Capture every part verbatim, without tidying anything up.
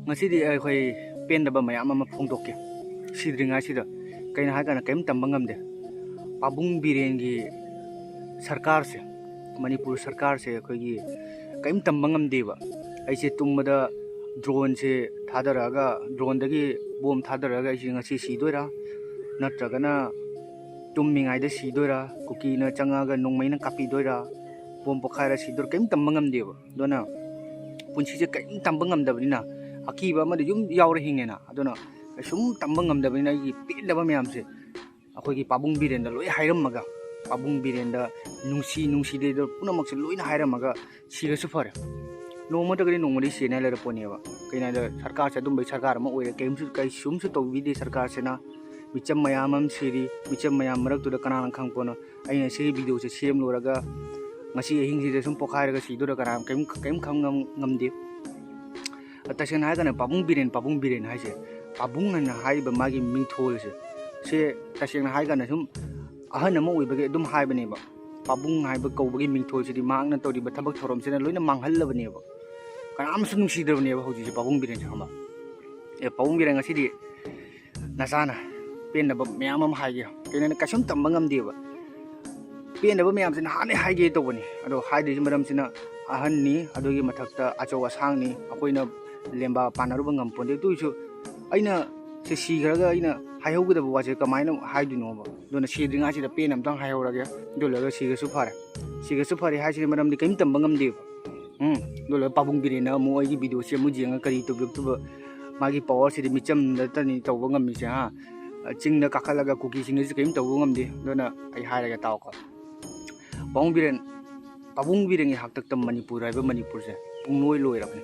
ꯉꯁꯤꯗꯤ ꯑꯩꯈꯣꯏ ꯄꯦꯟꯗꯕ ꯃꯌꯥꯝ ꯑꯃ ꯐꯣꯡꯗꯣꯛꯀꯦ꯫ ꯁꯤꯗ꯭ꯔꯤꯉꯩꯁꯤꯗ ꯀꯩꯅꯣ ꯍꯥꯏꯀꯥꯟꯗ ꯀꯔꯤꯝ ꯇꯝꯕ ꯉꯝꯗꯦ꯫ ꯄꯥꯕꯨꯡ ꯕꯤꯔꯦꯟꯒꯤ ꯁꯔꯀꯥꯔꯁꯦ, ꯃꯅꯤꯄꯨꯔ ꯁꯔꯀꯥꯔꯁꯦ ꯑꯩꯈꯣꯏꯒꯤ ꯀꯔꯤꯝ ꯇꯝꯕ ꯉꯝꯗꯦꯕ꯫ ꯑꯩꯁꯦ ꯇꯨꯝꯕꯗ ꯗ꯭ꯔꯣꯟꯁꯦ ꯊꯥꯗꯔꯛꯑꯒ, ꯗ꯭ꯔꯣꯟꯗꯒꯤ ꯕꯣꯝ ꯊꯥꯗꯔꯛꯑꯒ ꯑꯩꯁꯦ ꯉꯁꯤ ꯁꯤꯗꯣꯏꯔꯥ, ꯅꯠꯇ꯭ꯔꯒꯅ ꯇꯨꯝꯃꯤꯉꯩꯗ ꯁꯤꯗꯣꯏꯔꯥ, ꯀꯨꯀꯤꯅ ꯆꯪꯉꯛꯑꯒ ꯅꯣꯡꯃꯩꯅ ꯀꯥꯞꯄꯤꯗꯣꯏꯔꯥ, ꯕꯣꯝ ꯄꯣꯈꯥꯏꯔ ꯁꯤꯗꯣꯏꯔꯥ, ꯀꯔꯤꯝ ꯇꯝꯕ ꯉꯝꯗꯦꯕ꯫ ꯑꯗꯨꯅ ꯄꯨꯟꯁꯤꯁꯦ ꯀꯔꯤꯝ ꯇꯝꯕ ꯉꯝꯗꯕꯅꯤꯅ, ꯑꯀꯤꯕ ꯑꯃꯗꯤ ꯌꯨꯝ ꯌꯥꯎꯔ ꯍꯤꯡꯉꯦꯅ꯫ ꯑꯗꯨꯅ ꯀꯩꯁꯨꯝ ꯇꯝꯕ ꯉꯝꯗꯕꯅꯤꯅ ꯑꯩꯒꯤ ꯄꯦꯟꯗꯕ ꯃꯌꯥꯝꯁꯦ ꯑꯩꯈꯣꯏꯒꯤ ꯄꯥꯕꯨꯡ ꯕꯤꯔꯦꯟꯗ ꯂꯣꯏ ꯍꯥꯏꯔꯝꯃꯒ, ꯄꯥꯕꯨꯡ ꯕꯤꯔꯦꯟꯗ ꯅꯨꯡꯁꯤ ꯅꯨꯡꯁꯤꯗꯦꯗ ꯄꯨꯝꯅꯃꯛꯁꯦ ꯂꯣꯏꯅ ꯍꯥꯏꯔꯝꯃꯒ ꯁꯤꯔꯁꯨ ꯐꯔꯦ꯫ ꯅꯣꯡꯃ ꯅꯠꯇ꯭ꯔꯒꯗꯤ ꯅꯣꯡꯃꯗꯤ ꯁꯤꯅ ꯂꯩꯔꯛꯄꯅꯦꯕ꯫ ꯀꯩꯅꯣ ꯍꯥꯏꯗ ꯁꯔꯀꯥꯔꯁꯦ ꯑꯗꯨꯝꯕꯩ ꯁꯔꯀꯥꯔ ꯑꯃ ꯑꯣꯏꯔꯦ꯫ ꯀꯔꯤꯝꯁꯨ, ꯀꯩꯁꯨꯝꯁꯨ ꯇꯧꯕꯤꯗꯦ ꯁꯔꯀꯥꯔꯁꯤꯅ꯫ ꯃꯤꯆꯝ ꯃꯌꯥꯝ ꯑꯃ ꯁꯤꯔꯤ꯫ ꯃꯤꯆꯝ ꯃꯌꯥꯝ ꯃꯔꯛꯇꯨꯗ ꯀꯅꯥꯅ ꯈꯪꯄꯣꯠꯅꯣ? ꯑꯩꯅ ꯁꯤꯒꯤ ꯚꯤꯗꯤꯑꯣꯁꯦ ꯁꯦꯝꯂꯨꯔꯒ ꯉꯁꯤ ꯑꯍꯤꯡꯁꯤꯗ ꯁꯨꯝ ꯄꯣꯈꯥꯏꯔꯒ ꯁꯤꯗꯣꯏꯔꯥ, ꯀꯅꯥ ꯀꯔꯤꯝ, ꯀꯔꯤꯝ ꯈꯪ ꯉꯝ-, ꯉꯝꯗꯦ꯫ ꯇꯁꯦꯡꯅ ꯍꯥꯏꯔꯀꯥꯟꯗ ꯄꯥꯕꯨꯡ ꯕꯤꯔꯦꯟ, ꯄꯥꯕꯨꯡ ꯕꯤꯔꯦꯟ ꯍꯥꯏꯁꯦ, ꯄꯥꯕꯨꯡ ꯍꯥꯏꯅ ꯍꯥꯏꯔꯤꯕ ꯃꯥꯒꯤ ꯃꯤꯡꯊꯣꯜꯁꯦ, ꯁꯦ ꯇꯁꯦꯡꯅ ꯍꯥꯏꯔꯀꯥꯟꯗ ꯁꯨꯝ ꯑꯍꯟ ꯑꯃ ꯑꯣꯏꯕꯒꯤ ꯑꯗꯨꯝ ꯍꯥꯏꯕꯅꯦꯕ꯫ ꯄꯥꯕꯨꯡ ꯍꯥꯏꯕ ꯀꯧꯕꯒꯤ ꯃꯤꯡꯊꯣꯜꯁꯤꯗꯤ ꯃꯍꯥꯛꯅ ꯇꯧꯔꯤꯕ ꯊꯕꯛ ꯊꯧꯔꯝꯁꯤꯅ ꯂꯣꯏꯅ ꯃꯥꯡꯍꯜꯂꯕꯅꯦꯕ꯫ ꯀꯅꯥꯝꯁꯨ ꯅꯨꯡꯁꯤꯗ꯭ꯔꯕꯅꯦꯕ ꯍꯧꯖꯤꯛꯁꯦ ꯄꯥꯕꯨꯡ ꯕꯤꯔꯦꯟꯁꯦ, ꯈꯪꯕ? ꯑꯦ, ꯄꯥꯕꯨꯡ ꯕꯤꯔꯦꯟ, ꯉꯁꯤꯗꯤ ꯅꯆꯥꯅ ꯄꯦꯟꯗꯕ ꯃꯌꯥꯝ ꯑꯃ ꯍꯥꯏꯒꯦ꯫ ꯀꯩꯅꯣꯅ ꯀꯩꯁꯨꯝ ꯇꯝꯕ ꯉꯝꯗꯦꯕ꯫ ꯄꯦꯟꯗꯕ ꯃꯌꯥꯝꯁꯦ ꯅꯍꯥꯟꯅꯩ ꯍꯥꯏꯒꯦ ꯇꯧꯕꯅꯤ, ꯑꯗꯣ ꯍꯥꯏꯗ꯭ꯔꯤꯁꯤ ꯃꯔꯝꯁꯤꯅ ꯑꯍꯟꯅꯤ, ꯑꯗꯨꯒꯤ ꯃꯊꯛꯇ ꯑꯆꯧ ꯑꯁꯥꯡꯅꯤ, ꯑꯩꯈꯣꯏꯅ ꯂꯦꯝꯕꯥ ꯄꯥꯟꯅꯔꯨꯕ ꯉꯝꯄꯣꯟꯇꯦ꯫ ꯑꯗꯨ ꯑꯣꯏꯔꯁꯨ ꯑꯩꯅ ꯁꯤ ꯁꯤꯈ꯭ꯔꯒ ꯑꯩꯅ ꯍꯥꯏꯍꯧꯒꯗꯕ ꯋꯥꯁꯦ ꯀꯃꯥꯏꯅ ꯍꯥꯏꯗꯣꯏꯅꯣꯕ? ꯑꯗꯨꯅ ꯁꯤꯗ꯭ꯔꯤꯉꯩꯁꯤꯗ ꯄꯦꯟꯅ ꯑꯝꯇꯪ ꯍꯥꯏꯍꯧꯔꯒꯦ꯫ ꯑꯗꯨ ꯂꯣꯏꯔꯒ ꯁꯤꯈ꯭ꯔꯁꯨ ꯐꯔꯦ꯫ ꯁꯤꯈ꯭ꯔꯁꯨ ꯐꯔꯦ ꯍꯥꯏꯁꯤꯒꯤ ꯃꯔꯝꯗꯤ ꯀꯔꯤꯝ ꯇꯝꯕ ꯉꯝꯗꯦꯕ꯫ ꯎꯝ, ꯑꯗꯨ ꯂꯣꯏꯔꯒ ꯄꯥꯕꯨꯡ ꯕꯤꯔꯦꯟꯅ ꯑꯃꯨꯛ ꯑꯩꯒꯤ ꯚꯤꯗꯤꯑꯣꯁꯦ ꯑꯃꯨꯛ ꯌꯦꯡꯉꯒ ꯀꯔꯤ ꯇꯧꯕꯤꯔꯛꯇꯣꯏꯕ? ꯃꯥꯒꯤ ꯄꯋꯥꯔꯁꯤꯗꯤ ꯃꯤꯆꯝꯗꯇꯅꯤ ꯇꯧꯕ ꯉꯝꯃꯤꯁꯦ, ꯍꯥ? ꯆꯤꯡꯗ ꯀꯥꯈꯠꯂꯒ ꯀꯨꯀꯤꯁꯤꯡꯗꯁꯨ ꯀꯔꯤꯝ ꯇꯧꯕ ꯉꯝꯗꯦ꯫ ꯑꯗꯨꯅ ꯑꯩ ꯍꯥꯏꯔꯒꯦ ꯇꯥꯎꯀꯣ꯫ ꯄꯥꯕꯨꯡ ꯕꯤꯔꯦꯟ, ꯄꯥꯕꯨꯡ ꯕꯤꯔꯦꯟꯒꯤ ꯍꯥꯛꯇꯛꯇ ꯃꯅꯤꯄꯨꯔ ꯍꯥꯏꯕ ꯃꯅꯤꯄꯨꯔꯁꯦ ꯄꯨꯡꯂꯣꯏ ꯂꯣꯏꯔꯕꯅꯤ꯫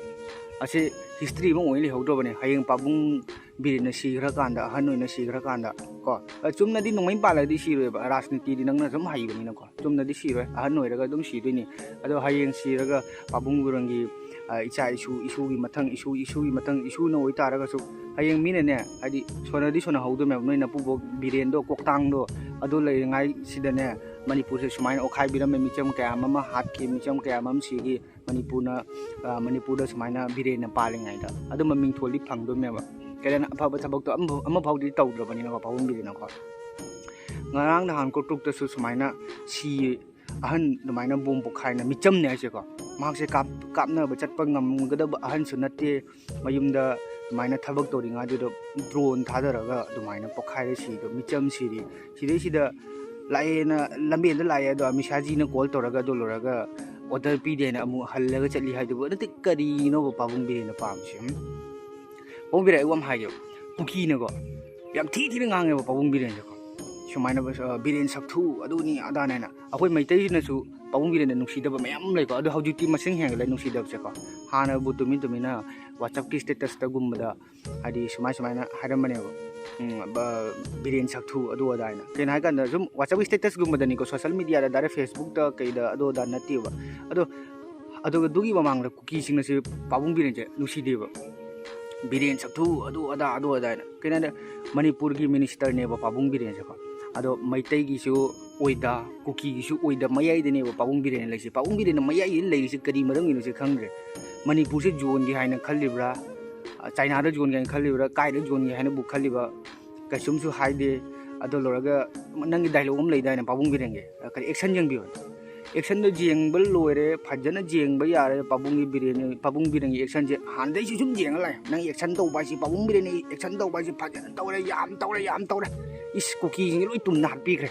ꯑꯁꯤ ꯍꯤꯁꯇ꯭ꯔꯤ ꯑꯃ ꯑꯣꯏꯅ ꯂꯩꯍꯧꯗ꯭ꯔꯕꯅꯤ꯫ ꯍꯌꯦꯡ ꯄꯥꯕꯨꯡ ꯕꯤꯔꯦꯟꯅ ꯁꯤꯈ꯭ꯔꯀꯥꯟꯗ, ꯑꯍꯟ ꯑꯣꯏꯅ ꯁꯤꯈ꯭ꯔꯀꯥꯟꯗ ꯀꯣ, ꯑ, ꯆꯨꯝꯅꯗꯤ ꯅꯣꯡꯃꯩ ꯄꯥꯜꯂꯗꯤ ꯁꯤꯔꯣꯏꯕ, ꯔꯥꯖꯅꯤꯇꯤꯗꯤ ꯅꯪꯅ ꯁꯨꯝ ꯍꯩꯕꯅꯤꯅꯀꯣ, ꯆꯨꯝꯅꯗꯤ ꯁꯤꯔꯣꯏ, ꯑꯍꯟ ꯑꯣꯏꯔꯒ ꯑꯗꯨꯝ ꯁꯤꯗꯣꯏꯅꯤ꯫ ꯑꯗꯣ ꯍꯌꯦꯡ ꯁꯤꯔꯒ ꯄꯥꯕꯨꯡ ꯕꯤꯔꯦꯟꯒꯤ, ꯑ, ꯏꯆꯥ ꯏꯁꯨ, ꯏꯁꯨꯒꯤ ꯃꯊꯪ ꯏꯁꯨ, ꯏꯁꯨꯒꯤ ꯃꯊꯪ ꯏꯁꯨꯅ ꯑꯣꯏꯇꯥꯔꯒꯁꯨ, ꯍꯌꯦꯡ ꯃꯤꯅꯅꯦ, ꯍꯥꯏꯗꯤ ꯁꯣꯟꯅꯗꯤ ꯁꯣꯟꯅꯍꯧꯗꯣꯏꯅꯦꯕ, ꯅꯣꯏ ꯅꯄꯨꯕꯣꯛ ꯕꯤꯔꯦꯟꯗꯣ, ꯀꯣꯛꯇꯥꯡꯗꯣ, ꯑꯗꯨ ꯂꯩꯔꯤꯉꯩꯁꯤꯗꯅꯦ, ꯃꯅꯤꯄꯨꯔꯁꯦ ꯁꯨꯃꯥꯏꯅ ꯑꯣꯠꯈꯥꯏꯕꯤꯔꯝꯃꯦ, ꯃꯤꯆꯝ ꯀꯌꯥ ꯑꯃ ꯍꯥꯠꯈꯤ, ꯃꯤꯆꯝ ꯀꯌꯥ ꯑꯃ ꯁꯤꯈꯤ꯫ ꯃꯅꯤꯄꯨꯔꯅ, ꯑ, ꯃꯅꯤꯄꯨꯔꯗ ꯁꯨꯃꯥꯏꯅ ꯕꯤꯔꯦꯟꯅ ꯄꯥꯜꯂꯤꯉꯩꯗ ꯑꯗꯨꯝꯕ ꯃꯤꯡꯊꯣꯜꯗꯤ ꯐꯪꯗꯣꯏꯅꯦꯕ꯫ ꯀꯩꯗꯧꯅ ꯑꯐꯕ ꯊꯕꯛꯇꯣ ꯑꯃꯐꯥꯎ, ꯑꯃꯐꯥꯎꯗꯤ ꯇꯧꯗ꯭ꯔꯕꯅꯤꯅꯀꯣ ꯄꯥꯕꯨꯡ ꯕꯤꯔꯦꯟꯅꯀꯣ꯫ ꯉꯔꯥꯡ ꯅꯍꯥꯟ ꯀꯣꯇ꯭ꯔꯨꯛꯇꯁꯨ ꯁꯨꯃꯥꯏꯅ ꯁꯤ ꯑꯍꯟ ꯑꯗꯨꯃꯥꯏꯅ ꯕꯣꯝ ꯄꯣꯈꯥꯏꯅ ꯃꯤꯆꯝꯅꯦ ꯍꯥꯏꯁꯦꯀꯣ꯫ ꯃꯍꯥꯛꯁꯦ ꯀꯥꯞ-, ꯀꯥꯞꯅꯕ ꯆꯠꯄ ꯉꯝꯒꯗꯕ ꯑꯍꯟꯁꯨ ꯅꯠꯇꯦ꯫ ꯃꯌꯨꯝꯗ ꯑꯗꯨꯃꯥꯏꯅ ꯊꯕꯛ ꯇꯧꯔꯤꯉꯩꯗꯨꯗ ꯗ꯭ꯔꯣꯟ ꯊꯥꯗꯔꯒ ꯑꯗꯨꯃꯥꯏꯅ ꯄꯣꯈꯥꯏꯔ ꯁꯤꯗꯣ, ꯃꯤꯆꯝ ꯁꯤꯔꯤ꯫ ꯁꯤꯗꯩꯁꯤꯗ ꯂꯥꯛꯑꯦꯅ, ꯂꯝꯕꯦꯟꯗ ꯂꯥꯛꯑꯦ ꯑꯗꯣ ꯑꯃꯤꯠ ꯁꯥꯍꯖꯤꯅ ꯀꯣꯜ ꯇꯧꯔꯒ ꯑꯗꯨ ꯂꯣꯏꯔꯒ ꯑꯣꯔꯗꯔ ꯄꯤꯗꯦꯅ ꯑꯃꯨꯛ ꯍꯜꯂꯒ ꯆꯠꯂꯤ ꯍꯥꯏꯗꯨꯕꯨ ꯅꯠꯇꯦ꯫ ꯀꯔꯤꯅꯣꯕ ꯄꯥꯕꯨꯡ ꯕꯤꯔꯦꯟꯅ ꯄꯥꯝꯃꯤꯁꯦ? ꯎꯝ? ꯄꯥꯕꯨꯡ ꯕꯤꯔꯦꯟ, ꯑꯩ ꯋꯥ ꯑꯃ ꯍꯥꯏꯒꯦꯕ꯫ ꯀꯨꯀꯤꯅꯀꯣ ꯌꯥꯝ ꯊꯤ ꯊꯤꯅ ꯉꯥꯡꯉꯦꯕ ꯄꯥꯕꯨꯡ ꯕꯤꯔꯦꯟꯁꯦꯀꯣ꯫ ꯁꯨꯃꯥꯏꯅ, ꯑ, "ꯕꯤꯔꯦꯟ ꯁꯛꯊꯨ ꯑꯗꯨꯅꯤ ꯑꯗꯥꯅꯦꯅ", ꯑꯩꯈꯣꯏ ꯃꯩꯇꯩꯁꯤꯅꯁꯨ ꯄꯥꯕꯨꯡ ꯕꯤꯔꯦꯟꯗ ꯅꯨꯡꯁꯤꯗꯕ ꯃꯌꯥꯝ ꯂꯩꯀꯣ꯫ ꯑꯗꯣ ꯍꯧꯖꯤꯛꯇꯤ ꯃꯁꯤꯡ ꯍꯦꯟꯒꯠꯂꯦ ꯅꯨꯡꯁꯤꯗꯕꯁꯦꯀꯣ꯫ ꯍꯥꯟꯅꯕꯨ ꯇꯨꯃꯤꯟ ꯇꯨꯃꯤꯟꯅ WhatsAppꯀꯤ statusꯇꯒꯨꯝꯕꯗ, ꯍꯥꯏꯗꯤ ꯁꯨꯃꯥꯏ ꯁꯨꯃꯥꯏꯅ ꯍꯥꯏꯔꯝꯕꯅꯦꯕ, ꯎꯝ, ꯕ-, "ꯕꯤꯔꯦꯟ ꯁꯛꯊꯨ ꯑꯗꯨ ꯑꯗꯥ" ꯍꯥꯏꯅ꯫ ꯀꯩꯅꯣ ꯍꯥꯏꯀꯥꯟꯗ ꯁꯨꯝ WhatsAppꯀꯤ statusꯒꯨꯝꯕꯗꯅꯤꯀꯣ, social mediaꯗ direct Facebookꯇ ꯀꯩꯗ ꯑꯗꯨ ꯑꯗꯥ ꯅꯠꯇꯦꯕ꯫ ꯑꯗꯣ, ꯑꯗꯨꯒ ꯑꯗꯨꯒꯤ ꯃꯃꯥꯡꯗ ꯀꯨꯀꯤꯁꯤꯡꯅꯁꯨ ꯄꯥꯕꯨꯡ ꯕꯤꯔꯦꯟꯁꯦ ꯅꯨꯡꯁꯤꯗꯦꯕ꯫ "ꯕꯤꯔꯦꯟ ꯁꯛꯊꯨ ꯑꯗꯨ ꯑꯗꯥ ꯑꯗꯨ ꯑꯗꯥ" ꯍꯥꯏꯅ꯫ ꯀꯩꯅꯣ ꯍꯥꯏꯗ, ꯃꯅꯤꯄꯨꯔꯒꯤ ministerꯅꯦꯕ ꯄꯥꯕꯨꯡ ꯕꯤꯔꯦꯟꯁꯦꯀꯣ꯫ ꯑꯗꯣ ꯃꯩꯇꯩꯒꯤꯁꯨ ꯑꯣꯏꯗ, ꯀꯨꯀꯤꯒꯤꯁꯨ ꯑꯣꯏꯗ, ꯃꯌꯥꯏꯗꯅꯦꯕ ꯄꯥꯕꯨꯡ ꯕꯤꯔꯦꯟ ꯂꯩꯔꯤꯁꯦ꯫ ꯄꯥꯕꯨꯡ ꯕꯤꯔꯦꯟꯅ ꯃꯌꯥꯏꯗ ꯂꯩꯔꯤꯁꯦ ꯀꯔꯤ ꯃꯔꯝꯒꯤꯅꯣ ꯁꯤ ꯈꯪꯗ꯭ꯔꯦ꯫ ꯃꯅꯤꯄꯨꯔꯁꯦ ꯌꯣꯟꯒꯦ ꯍꯥꯏꯅ ꯈꯜꯂꯤꯕ꯭ꯔꯥ? ꯑ, ꯆꯥꯏꯅꯥꯗ ꯌꯣꯟꯒꯦ ꯍꯥꯏꯅ ꯈꯜꯂꯤꯕ꯭ꯔꯥ? ꯀꯥꯏꯗ ꯌꯣꯟꯒꯦ ꯍꯥꯏꯅꯕꯨ ꯈꯜꯂꯤꯕ? ꯀꯩꯁꯨꯝꯁꯨ ꯍꯥꯏꯗꯦ꯫ ꯑꯗꯣ ꯂꯣꯏꯔꯒ ꯅꯪꯒꯤ dialogue ꯑꯃ ꯂꯩꯗꯥꯏꯅꯦ ꯄꯥꯕꯨꯡ ꯕꯤꯔꯦꯟꯒꯤ? ꯑ, ꯀꯔꯤ, action ꯌꯦꯡꯕꯤꯌꯨ꯫ Actionꯗꯣ ꯌꯦꯡꯕ ꯂꯣꯏꯔꯦ, ꯐꯖꯅ ꯌꯦꯡꯕ ꯌꯥꯔꯦ ꯄꯥꯕꯨꯡꯒꯤ ꯕꯤꯔꯦꯟ, ꯄꯥꯕꯨꯡ ꯕꯤꯔꯦꯟꯒꯤ actionꯁꯦ꯫ ꯍꯥꯟꯅꯗꯩꯁꯨ ꯁꯨꯝ ꯌꯦꯡꯉ ꯂꯥꯛꯑꯦ꯫ ꯅꯪ action ꯇꯧꯕ ꯍꯥꯏꯁꯤ, ꯄꯥꯕꯨꯡ ꯕꯤꯔꯦꯟꯒꯤ action ꯇꯧꯕ ꯍꯥꯏꯁꯤ ꯐꯖꯅ ꯇꯧꯔꯦ, ꯌꯥꯝ ꯇꯧꯔꯦ, ꯌꯥꯝ ꯇꯧꯔꯦ꯫ ꯏꯁ, ꯀꯨꯀꯤꯁꯤꯡꯁꯦ ꯂꯣꯏ ꯇꯨꯝꯅ ꯍꯥꯠꯄꯤꯈ꯭ꯔꯦ꯫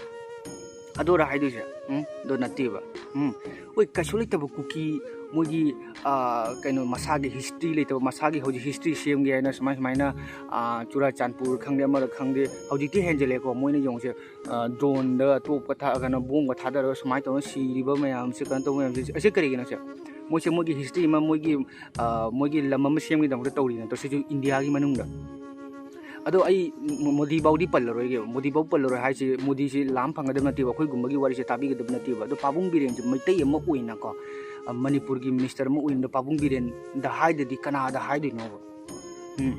ꯑꯗꯨꯔ ꯍꯥꯏꯗꯣꯏꯁꯦ? ꯎꯝ? ꯑꯗꯨ ꯅꯠꯇꯦꯕ꯫ ꯎꯝ? ꯍꯣꯏ, ꯀꯩꯁꯨ ꯂꯩꯇꯕ ꯀꯨꯀꯤ, ꯃꯣꯏꯒꯤ, ꯑ, ꯀꯩꯅꯣ, ꯃꯁꯥꯒꯤ history ꯂꯩꯇꯕ, ꯃꯁꯥꯒꯤ ꯍꯧꯖꯤꯛ history ꯁꯦꯝꯒꯦ ꯍꯥꯏꯅ ꯁꯨꯃꯥꯏ ꯁꯨꯃꯥꯏꯅ, ꯑ, ꯆꯨꯔꯥꯆꯥꯟꯄꯨꯔ ꯈꯪꯗꯦ, ꯑꯃꯔ ꯈꯪꯗꯦ, ꯍꯧꯖꯤꯛꯇꯤ ꯍꯦꯟꯖꯜꯂꯛꯑꯦꯀꯣ꯫ ꯃꯣꯏꯅ ꯌꯦꯡꯉꯨꯁꯦ, ꯑ, droneꯗ top ꯀꯥꯞꯊꯛꯑꯒꯅ, bomb ꯀꯥꯞꯊꯥꯗꯔꯒ ꯁꯨꯃꯥꯏꯅ ꯇꯧꯅ ꯁꯤꯔꯤꯕ ꯃꯌꯥꯝꯁꯦ, ꯀꯩꯅꯣ ꯇꯧꯕ ꯃꯌꯥꯝꯁꯦ, ꯑꯁꯤ ꯀꯔꯤꯒꯤꯅꯣ ꯁꯦ? ꯃꯣꯏꯁꯦ ꯃꯣꯏꯒꯤ history ꯑꯃ, ꯃꯣꯏꯒꯤ, ꯑ, ꯃꯣꯏꯒꯤ ꯂꯝ ꯑꯃ ꯁꯦꯝꯒꯤꯗꯃꯛꯇ ꯇꯧꯔꯤ ꯅꯠꯇ꯭ꯔꯣ? ꯁꯤꯁꯨ ꯏꯟꯗꯤꯌꯥꯒꯤ ꯃꯅꯨꯡꯗ꯫ ꯑꯗꯣ ꯑꯩ ꯃꯣ-, ꯃꯣꯗꯤ ꯐꯥꯎꯗꯤ ꯄꯜꯂꯔꯣꯏꯒꯦ꯫ ꯃꯣꯗꯤ ꯐꯥꯎ ꯄꯜꯂꯔꯣꯏ ꯍꯥꯏꯁꯦ, ꯃꯣꯗꯤꯁꯤ ꯂꯥꯝ ꯐꯪꯒꯗꯕ ꯅꯠꯇꯦꯕ, ꯑꯩꯈꯣꯏꯒꯨꯝꯕꯒꯤ ꯋꯥꯔꯤꯁꯦ ꯇꯥꯕꯤꯒꯗꯕ ꯅꯠꯇꯦꯕ꯫ ꯑꯗꯣ ꯄꯥꯕꯨꯡ ꯕꯤꯔꯦꯟꯁꯦ ꯃꯩꯇꯩ ꯑꯃ ꯑꯣꯏꯅꯀꯣ, ꯑ, ꯃꯅꯤꯄꯨꯔꯒꯤ minister ꯑꯃ ꯑꯣꯏꯅ ꯄꯥꯕꯨꯡ ꯕꯤꯔꯦꯟꯗ ꯍꯥꯏꯗꯗꯤ ꯀꯅꯥꯗ ꯍꯥꯏꯗꯣꯏꯅꯣꯕ? ꯎꯝ꯫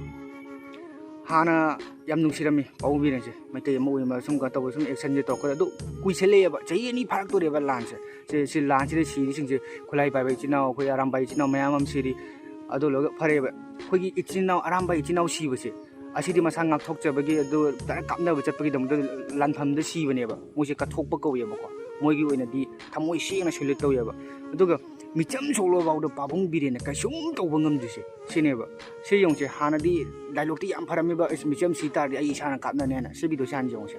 ꯍꯥꯟꯅ ꯌꯥꯝ ꯅꯨꯡꯁꯤꯔꯝꯃꯤ ꯄꯥꯕꯨꯡ ꯕꯤꯔꯦꯟꯁꯦ, ꯃꯩꯇꯩ ꯑꯃ ꯑꯣꯏꯅ ꯁꯨꯝ ꯀꯩꯅꯣ ꯇꯧꯕ, ꯁꯨꯝ actionꯁꯦ ꯇꯧꯔꯛꯄꯗ꯫ ꯑꯗꯨ ꯀꯨꯏꯁꯜꯂꯛꯑꯦꯕ, ꯆꯍꯤ ꯑꯅꯤ ꯐꯥꯔꯛꯇꯣꯔꯦꯕ ꯂꯥꯟꯁꯦ꯫ ꯁꯤ, ꯁꯤ ꯂꯥꯟꯁꯤꯗ ꯁꯤꯔꯤꯁꯤꯡꯁꯦ, ꯈꯨꯠꯂꯥꯏ ꯄꯥꯏꯕ ꯏꯆꯤꯟ ꯏꯅꯥꯎ, ꯑꯩꯈꯣꯏ ꯑꯔꯥꯝꯕꯥꯏ ꯏꯆꯤꯟ ꯏꯅꯥꯎ ꯃꯌꯥꯝ ꯑꯃ ꯁꯤꯔꯤ꯫ ꯑꯗꯨ ꯂꯣꯏꯔꯒ ꯐꯔꯦꯕ, ꯑꯩꯈꯣꯏꯒꯤ ꯏꯆꯤꯟ ꯏꯅꯥꯎ, ꯑꯔꯥꯝꯕꯥꯏ ꯏꯆꯤꯟ ꯏꯅꯥꯎ ꯁꯤꯕꯁꯦ, ꯑꯁꯤꯗꯤ ꯃꯁꯥ ꯉꯥꯛꯊꯣꯛꯆꯕꯒꯤ, ꯑꯗꯨ ꯗꯥꯏꯔꯦꯛ ꯀꯥꯞꯅꯕ ꯆꯠꯄꯒꯤꯗꯃꯛꯇ ꯂꯥꯟꯐꯝꯗ ꯁꯤꯕꯅꯦꯕ꯫ ꯃꯣꯏꯁꯦ ꯀꯠꯊꯣꯛꯄ ꯀꯧꯋꯦꯕꯀꯣ꯫ ꯃꯣꯏꯒꯤ ꯑꯣꯏꯅꯗꯤ ꯊꯃꯣꯏ ꯁꯦꯡꯅ salute ꯇꯧꯋꯦꯕ꯫ ꯑꯗꯨꯒ ꯃꯤꯆꯝ ꯁꯣꯛꯂꯕ ꯐꯥꯎꯗ ꯄꯥꯕꯨꯡ ꯕꯤꯔꯦꯟꯅ ꯀꯩꯁꯨꯝ ꯇꯧꯕ ꯉꯝꯗ꯭ꯔꯤꯁꯦ ꯁꯤꯅꯦꯕ꯫ ꯁꯤ ꯌꯦꯡꯉꯨꯁꯦ, ꯍꯥꯟꯅꯗꯤ dialogueꯇꯤ ꯌꯥꯝ ꯐꯔꯝꯃꯤꯕ, "ꯑꯁ, ꯃꯤꯆꯝ ꯁꯤ ꯇꯥꯔꯗꯤ ꯑꯩ ꯏꯁꯥꯅ ꯀꯥꯞꯅꯅꯦꯅ"꯫ ꯁꯤ videoꯁꯦ ꯍꯥꯟꯅ ꯌꯦꯡꯉꯨꯁꯦ꯫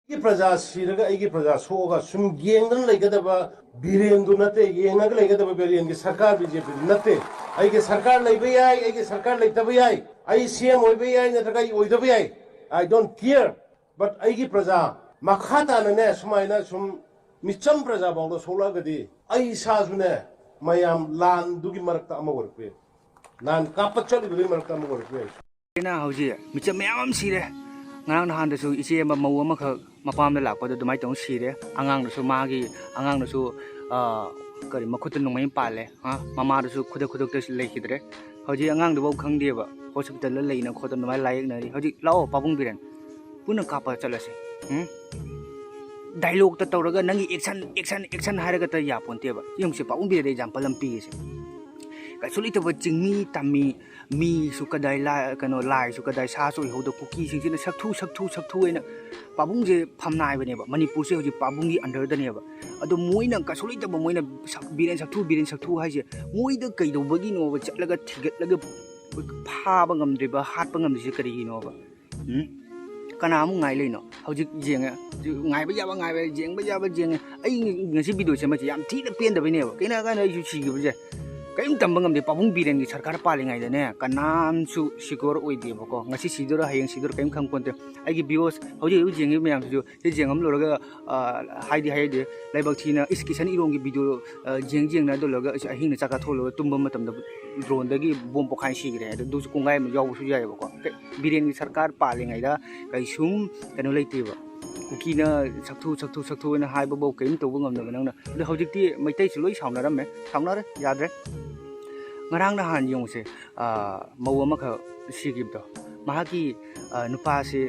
ꯑꯩꯒꯤ ꯄ꯭ꯔꯖꯥ ꯁꯤꯔꯒ ꯑꯩꯒꯤ ꯄ꯭ꯔꯖꯥ ꯁꯣꯛꯑꯒ ꯁꯨꯝ ꯌꯦꯡꯗꯅ ꯂꯩꯒꯗꯕ ꯕꯤꯔꯦꯟꯗꯨ ꯅꯠꯇꯦ, ꯌꯦꯡꯉꯒ ꯂꯩꯒꯗꯕ ꯕꯤꯔꯦꯟꯒꯤ ꯁꯔꯀꯥꯔ BJP ꯅꯠꯇꯦ꯫ ꯑꯩꯒꯤ ꯁꯔꯀꯥꯔ ꯂꯩꯕ ꯌꯥꯏ, ꯑꯩꯒꯤ ꯁꯔꯀꯥꯔ ꯂꯩꯇꯕ ꯌꯥꯏ, ꯑꯩ CM ꯑꯣꯏꯕ ꯌꯥꯏ, ꯅꯠꯇ꯭ꯔꯒ ꯑꯩ ꯑꯣꯏꯗꯕ ꯌꯥꯏ, I don't care꯫ But ꯑꯩꯒꯤ ꯄ꯭ꯔꯖꯥ ꯃꯈꯥ ꯇꯥꯅꯅꯦ ꯁꯨꯃꯥꯏꯅ ꯁꯨꯝ ꯃꯤꯆꯝ ꯄ꯭ꯔꯖꯥ ꯐꯥꯎꯗ ꯁꯣꯛꯂꯛꯑꯒꯗꯤ ꯑꯩ ꯏꯁꯥꯁꯨꯅꯦ ꯃꯌꯥꯝ ꯂꯥꯟꯗꯨꯒꯤ ꯃꯔꯛꯇ ꯑꯃ ꯑꯣꯏꯔꯛꯄ ꯌꯥꯏ, ꯂꯥꯟ ꯀꯥꯞꯄ ꯆꯠꯂꯤꯕꯗꯨꯒꯤ ꯃꯔꯛꯇ ꯑꯃ ꯑꯣꯏꯔꯛꯄ ꯌꯥꯏ꯫ ꯑꯩꯅ ꯍꯧꯖꯤꯛ ꯃꯤꯆꯝ ꯃꯌꯥꯝ ꯑꯃ ꯁꯤꯔꯦ꯫ ꯉꯔꯥꯡ ꯅꯍꯥꯟꯗꯁꯨ ꯏꯆꯦ ꯑꯃ, ꯃꯧ ꯑꯃꯈꯛ ꯃꯄꯥꯝꯗ ꯂꯥꯛꯄꯗ ꯑꯗꯨꯃꯥꯏꯅ ꯇꯧꯅ ꯁꯤꯔꯦ꯫ ꯑꯉꯥꯡꯗꯨꯁꯨ ꯃꯥꯒꯤ, ꯑꯉꯥꯡꯗꯨꯁꯨ, ꯑ, ꯀꯔꯤ, ꯃꯈꯨꯠꯇ ꯅꯣꯡꯃꯩ ꯑꯃ ꯄꯥꯜꯂꯦ꯫ ꯑ, ꯃꯃꯥꯗꯨꯁꯨ ꯈꯨꯗꯛ ꯈꯨꯗꯛꯇ ꯂꯩꯈꯤꯗ꯭ꯔꯦ꯫ ꯍꯧꯖꯤꯛ ꯑꯉꯥꯡꯗꯨꯐꯥꯎ ꯈꯪꯗꯦꯕ, hospitalꯗ ꯂꯩꯅ ꯈꯣꯠꯇꯅ ꯑꯗꯨꯃꯥꯏꯅ ꯂꯥꯌꯦꯡꯅꯔꯤ꯫ ꯍꯧꯖꯤꯛ ꯂꯥꯛꯑꯣ ꯄꯥꯕꯨꯡ ꯕꯤꯔꯦꯟ, ꯄꯨꯟꯅ ꯀꯥꯞꯄ ꯆꯠꯂꯁꯤ꯫ ꯎꯝ? Dialogueꯇ ꯇꯧꯔꯒ ꯅꯪꯒꯤ action, action, action ꯍꯥꯏꯔꯒꯇ ꯌꯥꯄꯣꯟꯇꯦꯕ꯫ ꯌꯦꯡꯉꯨꯁꯦ, ꯄꯥꯕꯨꯡ ꯕꯤꯔꯦꯟꯗ example ꯑꯃ ꯄꯤꯒꯦꯁꯦ꯫ ꯀꯩꯁꯨ ꯂꯩꯇꯕ ꯆꯤꯡꯃꯤ ꯇꯝꯃꯤ, ꯃꯤꯁꯨ ꯀꯗꯥꯏ ꯂꯥꯏ-, ꯀꯩꯅꯣ, ꯂꯥꯏꯁꯨ ꯀꯗꯥꯏ, ꯁꯥꯁꯨ ꯑꯣꯏꯍꯧꯗ, ꯀꯨꯀꯤꯁꯤꯡꯁꯤꯅ ꯁꯛꯊꯨ, ꯁꯛꯊꯨ, ꯁꯛꯊꯨ ꯍꯥꯏꯅ ꯄꯥꯕꯨꯡꯁꯦ ꯐꯝꯅꯥꯏꯕꯅꯦꯕ꯫ ꯃꯅꯤꯄꯨꯔꯁꯦ ꯍꯧꯖꯤꯛ ꯄꯥꯕꯨꯡꯒꯤ underꯗꯅꯦꯕ꯫ ꯑꯗꯣ ꯃꯣꯏꯅ ꯀꯩꯁꯨ ꯂꯩꯇꯕ, ꯃꯣꯏꯅ ꯁꯛ-, ꯕꯤꯔꯦꯟ ꯁꯛꯊꯨ, ꯕꯤꯔꯦꯟ ꯁꯛꯊꯨ ꯍꯥꯏꯁꯦ ꯃꯣꯏꯗ ꯀꯩꯗꯧꯕꯒꯤꯅꯣꯕ ꯆꯠꯂꯒ ꯊꯤꯒꯠꯂꯒ ꯐꯥꯕ ꯉꯝꯗ꯭ꯔꯤꯕ, ꯍꯥꯠꯄ ꯉꯝꯗ꯭ꯔꯤꯁꯦ ꯀꯔꯤꯒꯤꯅꯣꯕ? ꯎꯝ? ꯀꯅꯥ ꯑꯃꯨꯛ ꯉꯥꯏ ꯂꯩꯅꯣ? ꯍꯧꯖꯤꯛ ꯌꯦꯡꯉꯦ, ꯉꯥꯏꯕ ꯌꯥꯕ ꯉꯥꯏꯕ, ꯌꯦꯡꯕ ꯌꯥꯕ ꯌꯦꯡꯉꯦ꯫ ꯑꯩ ꯉꯁꯤ video ꯁꯦꯝꯃꯛꯏꯁꯦ ꯌꯥꯝ ꯊꯤꯅ ꯄꯦꯟꯗꯕꯩꯅꯦꯕ꯫ ꯀꯩꯅꯣ ꯍꯥꯏꯀꯥꯟꯗ ꯑꯩꯁꯨ ꯁꯤꯈꯤꯕꯁꯦ ꯀꯔꯤꯝ ꯇꯝꯕ ꯉꯝꯗꯦ꯫ ꯄꯥꯕꯨꯡ ꯕꯤꯔꯦꯟꯒꯤ ꯁꯔꯀꯥꯔ ꯄꯥꯜꯂꯤꯉꯩꯗꯅꯦ ꯀꯅꯥꯝꯁꯨ sure ꯑꯣꯏꯗꯦꯕꯀꯣ꯫ ꯉꯁꯤ ꯁꯤꯗꯣꯏꯔꯥ, ꯍꯌꯦꯡ ꯁꯤꯗꯣꯏꯔꯥ ꯀꯔꯤꯝ ꯈꯪꯄꯣꯟꯇꯦ꯫ ꯑꯩꯒꯤ viewers ꯍꯧꯖꯤꯛ ꯍꯧꯖꯤꯛ ꯌꯦꯡꯉꯤꯕ ꯃꯌꯥꯝꯁꯤꯁꯨ ꯁꯤ ꯌꯦꯡꯉꯝ ꯂꯣꯏꯔꯒ, ꯑ, ꯍꯥꯏꯗꯤ ꯍꯥꯏꯗꯤ ꯂꯥꯏꯕꯛ ꯊꯤꯅ ꯏꯁ ꯀꯤꯁꯟ ꯏꯔꯣꯡꯒꯤ video, ꯑ, ꯌꯦꯡ ꯌꯦꯡꯅ ꯑꯗꯨ ꯂꯣꯏꯔꯒ ꯑꯁ ꯑꯍꯤꯡꯗ ꯆꯥꯛ ꯆꯥꯊꯣꯛꯂꯒ ꯇꯨꯝꯕ ꯃꯇꯝꯗ droneꯗꯒꯤ bomb ꯄꯣꯈꯥꯏ ꯁꯤꯈ꯭ꯔꯦ꯫ ꯑꯗꯨ, ꯑꯗꯨꯁꯨ ꯀꯣꯡꯒꯥꯏ ꯑꯃ ꯌꯥꯎꯕꯁꯨ ꯌꯥꯏꯑꯕꯀꯣ꯫ ꯀꯩ-, ꯕꯤꯔꯦꯟꯒꯤ ꯁꯔꯀꯥꯔ ꯄꯥꯜꯂꯤꯉꯩꯗ ꯀꯩꯁꯨꯝ ꯀꯩꯅꯣ ꯂꯩꯇꯦꯕ꯫ ꯀꯨꯀꯤꯅ ꯁꯛꯊꯨ, ꯁꯛꯊꯨ, ꯁꯛꯊꯨ ꯍꯥꯏꯅ ꯍꯥꯏꯕꯐꯥꯎ ꯀꯔꯤꯝ ꯇꯧꯕ ꯉꯝꯗꯕ ꯅꯪꯅ꯫ ꯑꯗꯣ ꯍꯧꯖꯤꯛꯇꯤ ꯃꯩꯇꯩꯁꯨ ꯂꯣꯏ ꯁꯥꯎꯅꯔꯝꯃꯦ, ꯁꯥꯎꯅꯔꯦ, ꯌꯥꯗ꯭ꯔꯦ꯫ ꯉꯔꯥꯡ ꯅꯍꯥꯟ ꯌꯦꯡꯉꯨꯁꯦ, ꯑꯥ, ꯃꯧ ꯑꯃꯈꯛ ꯁꯤꯈꯤꯕꯗꯣ, ꯃꯍꯥꯛꯀꯤ, ꯑ, ꯅꯨꯄꯥꯁꯦ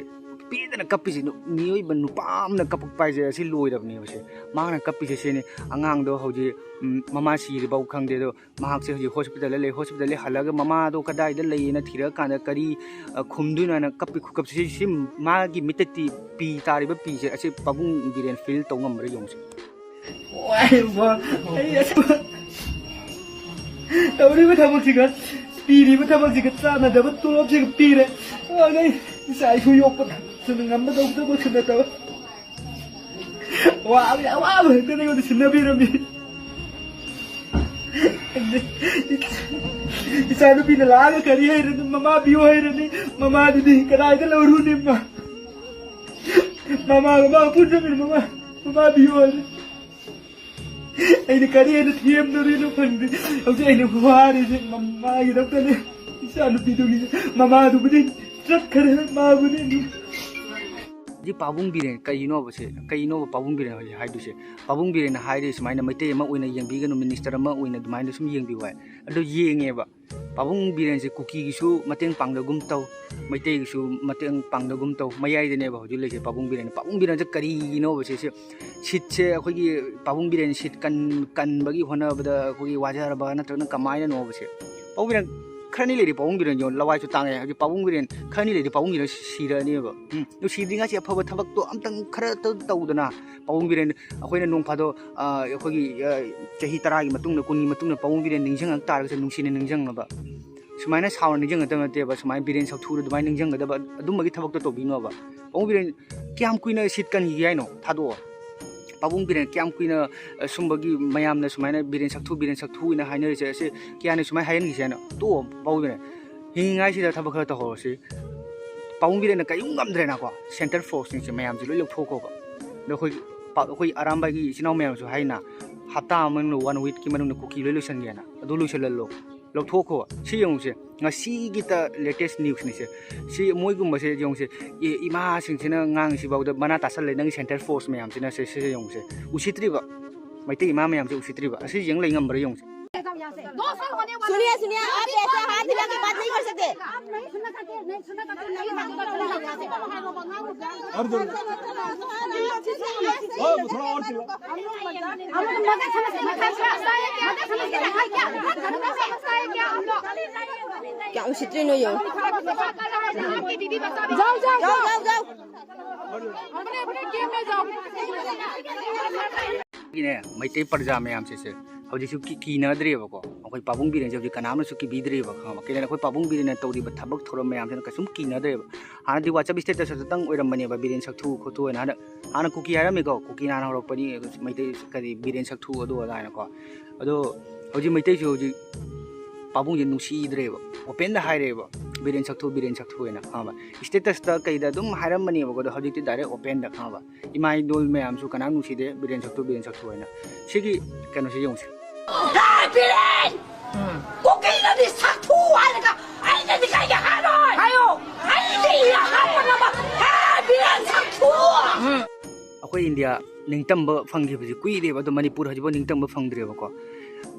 ꯄꯦꯟꯗꯅ ꯀꯞꯄꯤꯁꯦ, ꯅꯨ-, ꯃꯤꯑꯣꯏꯕ ꯅꯨꯄꯥ ꯑꯃꯅ ꯀꯞꯄꯛꯄ ꯍꯥꯏꯁꯦ ꯑꯁꯤ ꯂꯣꯏꯔꯕꯅꯦꯕ ꯁꯦ꯫ ꯃꯍꯥꯛꯅ ꯀꯞꯄꯤꯁꯦ ꯁꯤꯅꯤ, ꯑꯉꯥꯡꯗꯣ ꯍꯧꯖꯤꯛ, ꯎꯝ, ꯃꯃꯥ ꯁꯤꯔꯤꯕꯧ ꯈꯪꯗꯦ, ꯑꯗꯣ ꯃꯍꯥꯛꯁꯦ ꯍꯧꯖꯤꯛ ꯍꯣꯁꯄꯤꯇꯥꯜꯗ ꯂꯩ, ꯍꯣꯁꯄꯤꯇꯥꯜꯗ ꯍꯜꯂꯒ ꯃꯃꯥꯗꯣ ꯀꯗꯥꯏꯗ ꯂꯩꯌꯦꯅ ꯊꯤꯔꯛꯑꯀꯥꯟꯗ ꯀꯔꯤ, ꯑ, ꯈꯨꯝꯗꯣꯏꯅꯣ ꯍꯥꯏꯅ ꯀꯞꯄꯤ ꯈꯨꯀꯞꯁꯦ ꯁꯤ, ꯁꯤ ꯃꯥꯒꯤ ꯃꯤꯠꯇ ꯇꯤ-, ꯄꯤ ꯇꯥꯔꯤꯕ ꯄꯤꯁꯦ ꯑꯁꯤ ꯄꯥꯕꯨꯡ ꯕꯤꯔꯦꯟ ꯐꯤꯜ ꯇꯧ ꯉꯝꯕ꯭ꯔꯥ ꯌꯦꯡꯉꯨꯁꯦ꯫ ꯋꯥꯏ, ꯋꯥ-, ꯑꯩ ꯑꯁ-, ꯇꯧꯔꯤꯕ ꯊꯕꯛꯁꯤꯒ, ꯄꯤꯔꯤꯕ ꯊꯕꯛꯁꯤꯒ ꯆꯥꯟꯅꯗꯕ ꯇꯣꯂꯣꯞꯁꯤꯒ ꯄꯤꯔꯦ꯫ ꯑꯗꯩ ꯏꯆꯥ ꯏꯁꯨ ꯌꯣꯛꯄꯗ ꯁꯨꯝ ꯉꯝꯕ ꯇꯧꯗꯕꯁꯨ ꯅꯠꯇꯕ꯫ ꯋꯥꯕ, ꯑꯋꯥꯕ ꯈꯛꯇꯅꯦ ꯑꯩꯉꯣꯟꯗ ꯁꯤꯟꯅꯕꯤꯔꯝꯃꯤ꯫ ꯏꯆꯥ ꯅꯨꯄꯤꯅ ꯂꯥꯛꯑꯒ ꯀꯔꯤ ꯍꯩꯔꯅꯤ? ꯃꯃꯥ ꯄꯤꯌꯨ ꯍꯩꯔꯅꯤ꯫ ꯃꯃꯥꯗꯨꯗꯤ ꯀꯗꯥꯏꯗ ꯂꯧꯔꯨꯅꯤ? ꯃꯥ, ꯃꯃꯥꯒ ꯃꯥ ꯄꯨꯟꯗ꯭ꯔꯕꯅꯤꯅ ꯃꯃꯥ, ꯃꯃꯥ ꯄꯤꯌꯨ ꯍꯥꯏꯔꯦ꯫ ꯑꯩꯅ ꯀꯔꯤ ꯍꯥꯏꯅ ꯊꯦꯝꯗꯣꯔꯤꯅꯣ ꯈꯪꯗꯦ꯫ ꯍꯧꯖꯤꯛ ꯑꯩꯅ ꯋꯥꯔꯤꯁꯦ ꯃꯃꯥꯒꯤꯗꯃꯛꯇꯅꯦ꯫ ꯏꯆꯥ ꯅꯨꯄꯤꯗꯨꯒꯤ ꯃꯃꯥꯗꯨꯕꯨꯗꯤ ꯆꯠꯈ꯭ꯔꯦ, ꯃꯥꯕꯨꯗꯤ꯫ ꯍꯧꯖꯤꯛ ꯄꯥꯕꯨꯡ ꯕꯤꯔꯦꯟ ꯀꯩꯅꯣꯕ ꯁꯦ? ꯀꯩꯅꯣꯕ ꯄꯥꯕꯨꯡ ꯕꯤꯔꯦꯟ ꯍꯧꯖꯤꯛ ꯍꯥꯏꯗꯣꯏꯁꯦ? ꯄꯥꯕꯨꯡ ꯕꯤꯔꯦꯟꯅ ꯍꯥꯏꯔꯤ ꯁꯨꯃꯥꯏꯅ, "ꯃꯩꯇꯩ ꯑꯃ ꯑꯣꯏꯅ ꯌꯦꯡꯕꯤꯒꯅꯨ, ꯃꯤꯅꯤꯁꯇꯔ ꯑꯃ ꯑꯣꯏꯅ ꯑꯗꯨꯃꯥꯏꯅ ꯁꯨꯝ ꯌꯦꯡꯕꯤꯌꯨ" ꯍꯥꯏ꯫ ꯑꯗꯣ ꯌꯦꯡꯉꯦꯕ꯫ ꯄꯥꯕꯨꯡ ꯕꯤꯔꯦꯟꯁꯦ ꯀꯨꯀꯤꯒꯤꯁꯨ ꯃꯇꯦꯡ ꯄꯥꯡꯗꯒꯨꯝ ꯇꯧ, ꯃꯩꯇꯩꯒꯤꯁꯨ ꯃꯇꯦꯡ ꯄꯥꯡꯗꯒꯨꯝ ꯇꯧ, ꯃꯌꯥꯏꯗꯅꯦꯕ ꯍꯧꯖꯤꯛ ꯂꯩꯁꯦ ꯄꯥꯕꯨꯡ ꯕꯤꯔꯦꯟ꯫ ꯄꯥꯕꯨꯡ ꯕꯤꯔꯦꯟꯁꯦ ꯀꯔꯤꯒꯤꯅꯣꯕ ꯁꯤꯁꯦ? ꯁꯤꯠꯁꯦ ꯑꯩꯈꯣꯏꯒꯤ ꯄꯥꯕꯨꯡ ꯕꯤꯔꯦꯟ ꯁꯤꯠ ꯀꯟ-, ꯀꯟꯕꯒꯤ ꯍꯣꯠꯅꯕꯗ ꯑꯩꯈꯣꯏꯒꯤ ꯋꯥꯖꯔꯕ ꯅꯠꯇ꯭ꯔꯒꯅ ꯀꯃꯥꯏꯅꯅꯣꯕ ꯁꯦ? ꯄꯥꯕꯨꯡ ꯕꯤꯔꯦꯟ ꯈꯔꯅꯤ ꯂꯩꯔꯤ, ꯄꯥꯕꯨꯡ ꯕꯤꯔꯦꯟ ꯌꯦꯡꯉꯣ, ꯂꯋꯥꯏꯁꯨ ꯇꯥꯡꯉꯦ꯫ ꯍꯧꯖꯤꯛ ꯄꯥꯕꯨꯡ ꯕꯤꯔꯦꯟ ꯈꯔꯅꯤ ꯂꯩꯔꯤ, ꯄꯥꯕꯨꯡ ꯕꯤꯔꯦꯟ ꯁꯤꯔꯅꯦꯕ꯫ ꯎꯝ, ꯅꯨꯡꯁꯤꯗ꯭ꯔꯤꯉꯩꯁꯤ ꯑꯐꯕ ꯊꯕꯛꯇꯣ ꯑꯝꯇꯪ ꯈꯔꯇ ꯇꯧꯗꯅ ꯄꯥꯕꯨꯡ ꯕꯤꯔꯦꯟ ꯑꯩꯈꯣꯏꯅ ꯅꯣꯡ ꯐꯥꯗꯣꯛ, ꯑ, ꯑꯩꯈꯣꯏꯒꯤ, ꯑ, ꯆꯍꯤ ꯇꯔꯥꯒꯤ ꯃꯇꯨꯡꯗ, ꯀꯨꯟꯒꯤ ꯃꯇꯨꯡꯗ ꯄꯥꯕꯨꯡ ꯕꯤꯔꯦꯟ ꯅꯤꯡꯁꯤꯡꯉꯛ ꯇꯥꯔꯒꯁꯨ ꯅꯨꯡꯁꯤꯅ ꯅꯤꯡꯁꯤꯡꯅꯕ꯫ ꯁꯨꯃꯥꯏꯅ ꯁꯥꯎꯅ ꯅꯤꯡꯁꯤꯡꯒꯗꯕ ꯅꯠꯇꯦꯕ, ꯁꯨꯃꯥꯏꯅ ꯕꯤꯔꯦꯟ ꯁꯛꯊꯨꯗ ꯑꯗꯨꯃꯥꯏꯅ ꯅꯤꯡꯁꯤꯡꯒꯗꯕ ꯑꯗꯨꯝꯕꯒꯤ ꯊꯕꯛꯇꯣ ꯇꯧꯕꯤꯅꯣꯕ꯫ ꯄꯥꯕꯨꯡ ꯕꯤꯔꯦꯟ ꯀꯌꯥꯝ ꯀꯨꯏꯅ ꯁꯤꯠ ꯀꯟꯈꯤꯒꯦ ꯍꯥꯏꯅꯣ? ꯊꯥꯗꯣꯛꯑꯣ꯫ ꯄꯥꯕꯨꯡ ꯕꯤꯔꯦꯟ ꯀꯌꯥꯝ ꯀꯨꯏꯅ, ꯑ, ꯁꯨꯝꯕꯒꯤ ꯃꯌꯥꯝꯅ ꯁꯨꯃꯥꯏꯅ ꯕꯤꯔꯦꯟ ꯁꯛꯊꯨ, ꯕꯤꯔꯦꯟ ꯁꯛꯊꯨ ꯍꯥꯏꯅ ꯍꯥꯏꯅꯔꯤꯁꯦ, ꯑꯁꯤ ꯀꯌꯥꯅ ꯁꯨꯃꯥꯏꯅ ꯍꯥꯏꯍꯟꯈꯤꯁꯦ ꯍꯥꯏꯅꯣ? ꯇꯣꯛꯑꯣ, ꯄꯥꯕꯨꯡ ꯕꯤꯔꯦꯟ꯫ ꯍꯤꯡꯉꯤꯉꯥꯏꯁꯤꯗ ꯊꯕꯛ ꯈꯔ ꯇꯧꯍꯧꯔꯁꯤ꯫ ꯄꯥꯕꯨꯡ ꯕꯤꯔꯦꯟꯅ ꯀꯔꯤꯝ ꯉꯝꯗ꯭ꯔꯦꯅꯀꯣ, ꯁꯦꯟꯇꯔ ꯐꯣꯔꯁꯁꯤꯡꯁꯦ ꯃꯌꯥꯝꯁꯦ ꯂꯣꯏ ꯂꯧꯊꯣꯛꯈꯣꯕ꯫ ꯑꯗꯣ ꯑꯩꯈꯣꯏ ꯄꯥ-, ꯑꯩꯈꯣꯏ ꯑꯔꯥꯝꯕꯥꯏꯒꯤ ꯏꯆꯤꯟ ꯏꯅꯥꯎ ꯃꯌꯥꯝꯁꯨ ꯍꯥꯏꯅ, ꯍꯞꯇꯥ ꯑꯃ ꯃꯅꯨꯡꯗ, ꯋꯥꯟ ꯋꯤꯛꯀꯤ ꯃꯅꯨꯡꯗ ꯀꯨꯀꯤ ꯂꯣꯏ ꯂꯣꯏꯁꯤꯟꯒꯦꯅ꯫ ꯑꯗꯨ ꯂꯣꯏꯁꯤꯜꯍꯜꯂꯣ, ꯂꯧꯊꯣꯛꯈꯣꯕ꯫ ꯁꯤ ꯌꯦꯡꯉꯨꯁꯦ, ꯉꯁꯤꯒꯤꯇ ꯂꯦꯇꯦꯁ ꯅ꯭ꯌꯨꯁꯅꯤꯁꯦ꯫ ꯁꯤ ꯃꯣꯏꯒꯨꯝꯕꯁꯦ ꯌꯦꯡꯉꯨꯁꯦ, ꯑꯦ, ꯏꯃꯥꯁꯤꯡꯁꯤꯅ ꯉꯥꯡꯉꯤꯁꯤꯐꯥꯎꯗ ꯃꯅꯥ ꯇꯥꯁꯜꯂꯦ, ꯅꯪꯒꯤ ꯁꯦꯟꯇꯔ ꯐꯣꯔꯁ ꯃꯌꯥꯝꯁꯤꯅ꯫ ꯁꯦ, ꯁꯦ ꯌꯦꯡꯉꯨꯁꯦ, ꯎꯁꯤꯠꯇ꯭ꯔꯤꯕ, ꯃꯩꯇꯩ ꯏꯃꯥ ꯃꯌꯥꯝꯁꯦ ꯎꯁꯤꯠꯇ꯭ꯔꯤꯕ, ꯑꯁꯤ ꯌꯦꯡ ꯂꯩ ꯉꯝꯕ꯭ꯔꯥ ꯌꯦꯡꯉꯨꯁꯦ꯫ सुनिए, सुनिए, आप ऐसा हाथ हिला के बात नहीं कर सकते। और दो। और थोड़ा और चिल्ला। क्या उसी ट्रेन हो यो? जाओ, जाओ, जाओ। अपने, अपने गेम में जाओ। ꯒꯤꯅꯦ, ꯃꯩꯇꯩ ꯄ꯭ꯔꯖꯥ ꯃꯌꯥꯝꯁꯤꯁꯦ ꯍꯧꯖꯤꯛꯁꯨ ꯀꯤ-, ꯀꯤꯅꯗ꯭ꯔꯦꯕꯀꯣ꯫ ꯑꯩꯈꯣꯏ ꯄꯥꯕꯨꯡ ꯕꯤꯔꯦꯟꯁꯦ ꯍꯧꯖꯤꯛ ꯀꯅꯥꯝꯅꯁꯨ ꯀꯤꯕꯤꯗ꯭ꯔꯦꯕ, ꯈꯪꯉꯕ? ꯀꯩꯅꯣ, ꯑꯩꯈꯣꯏ ꯄꯥꯕꯨꯡ ꯕꯤꯔꯦꯟꯅ ꯇꯧꯔꯤꯕ ꯊꯕꯛ ꯊꯧꯔꯝ ꯃꯌꯥꯝꯁꯤꯅ ꯀꯩꯁꯨꯝ ꯀꯤꯅꯗ꯭ꯔꯦꯕ꯫ ꯍꯥꯟꯅꯗꯤ WhatsApp status ꯈꯛꯇꯪ ꯑꯣꯏꯔꯝꯕꯅꯦꯕ ꯕꯤꯔꯦꯟ ꯁꯛꯊꯨ ꯈꯣꯠꯊꯨ ꯍꯥꯏꯅ꯫ ꯍꯥꯟꯅ, ꯍꯥꯟꯅ ꯀꯨꯀꯤ ꯍꯥꯏꯔꯝꯃꯤꯀꯣ, ꯀꯨꯀꯤꯅ ꯍꯥꯟꯅ ꯍꯧꯔꯛꯄꯅꯤ, ꯃꯩꯇꯩ ꯀꯔꯤ ꯕꯤꯔꯦꯟ ꯁꯛꯊꯨ ꯑꯗꯨ ꯑꯗꯥ ꯍꯥꯏꯅꯀꯣ꯫ ꯑꯗꯣ ꯍꯧꯖꯤꯛ ꯃꯩꯇꯩꯁꯨ ꯍꯧꯖꯤꯛ ꯄꯥꯕꯨꯡꯁꯦ ꯅꯨꯡꯁꯤꯗ꯭ꯔꯦꯕ, openꯗ ꯍꯥꯏꯔꯦꯕ, "ꯕꯤꯔꯦꯟ ꯁꯛꯊꯨ, ꯕꯤꯔꯦꯟ ꯁꯛꯊꯨ" ꯍꯥꯏꯅ, ꯈꯪꯉꯕ? Statusꯇ ꯀꯩꯗ ꯑꯗꯨꯝ ꯍꯥꯏꯔꯝꯕꯅꯦꯕꯀꯣ, ꯑꯗꯣ ꯍꯧꯖꯤꯛꯇꯤ direct openꯗ, ꯈꯪꯉꯕ? ꯏꯃꯥ ꯏꯗꯣꯜ ꯃꯌꯥꯝꯁꯨ ꯀꯅꯥꯝ ꯅꯨꯡꯁꯤꯗꯦ, "ꯕꯤꯔꯦꯟ ꯁꯛꯊꯨ, ꯕꯤꯔꯦꯟ ꯁꯛꯊꯨ" ꯍꯥꯏꯅ꯫ ꯁꯤꯒꯤ ꯀꯩꯅꯣꯁꯦ ꯌꯦꯡꯉꯨꯁꯦ꯫ ꯍꯦ, ꯕꯤꯔꯦꯟ! ꯀꯨꯀꯤꯅꯗꯤ ꯁꯛꯊꯨ ꯍꯥꯏꯔꯒ ꯑꯩꯅꯗꯤ ꯀꯩꯒꯤ ꯍꯥꯏꯔꯣꯏ? ꯍꯥꯏꯌꯣ! ꯑꯩꯗꯤ ꯍꯥꯏꯕ ꯉꯝꯕ, ꯍꯦ, ꯕꯤꯔꯦꯟ ꯁꯛꯊꯨ! ꯑꯩꯈꯣꯏ ꯏꯟꯗꯤꯌꯥ ꯅꯤꯡꯇꯝꯕ ꯐꯪꯈꯤꯕꯁꯤ ꯀꯨꯏꯔꯦꯕ, ꯑꯗꯣ ꯃꯅꯤꯄꯨꯔ ꯍꯧꯖꯤꯛꯐꯥꯎ ꯅꯤꯡꯇꯝꯕ ꯐꯪꯗ꯭ꯔꯦꯕꯀꯣ꯫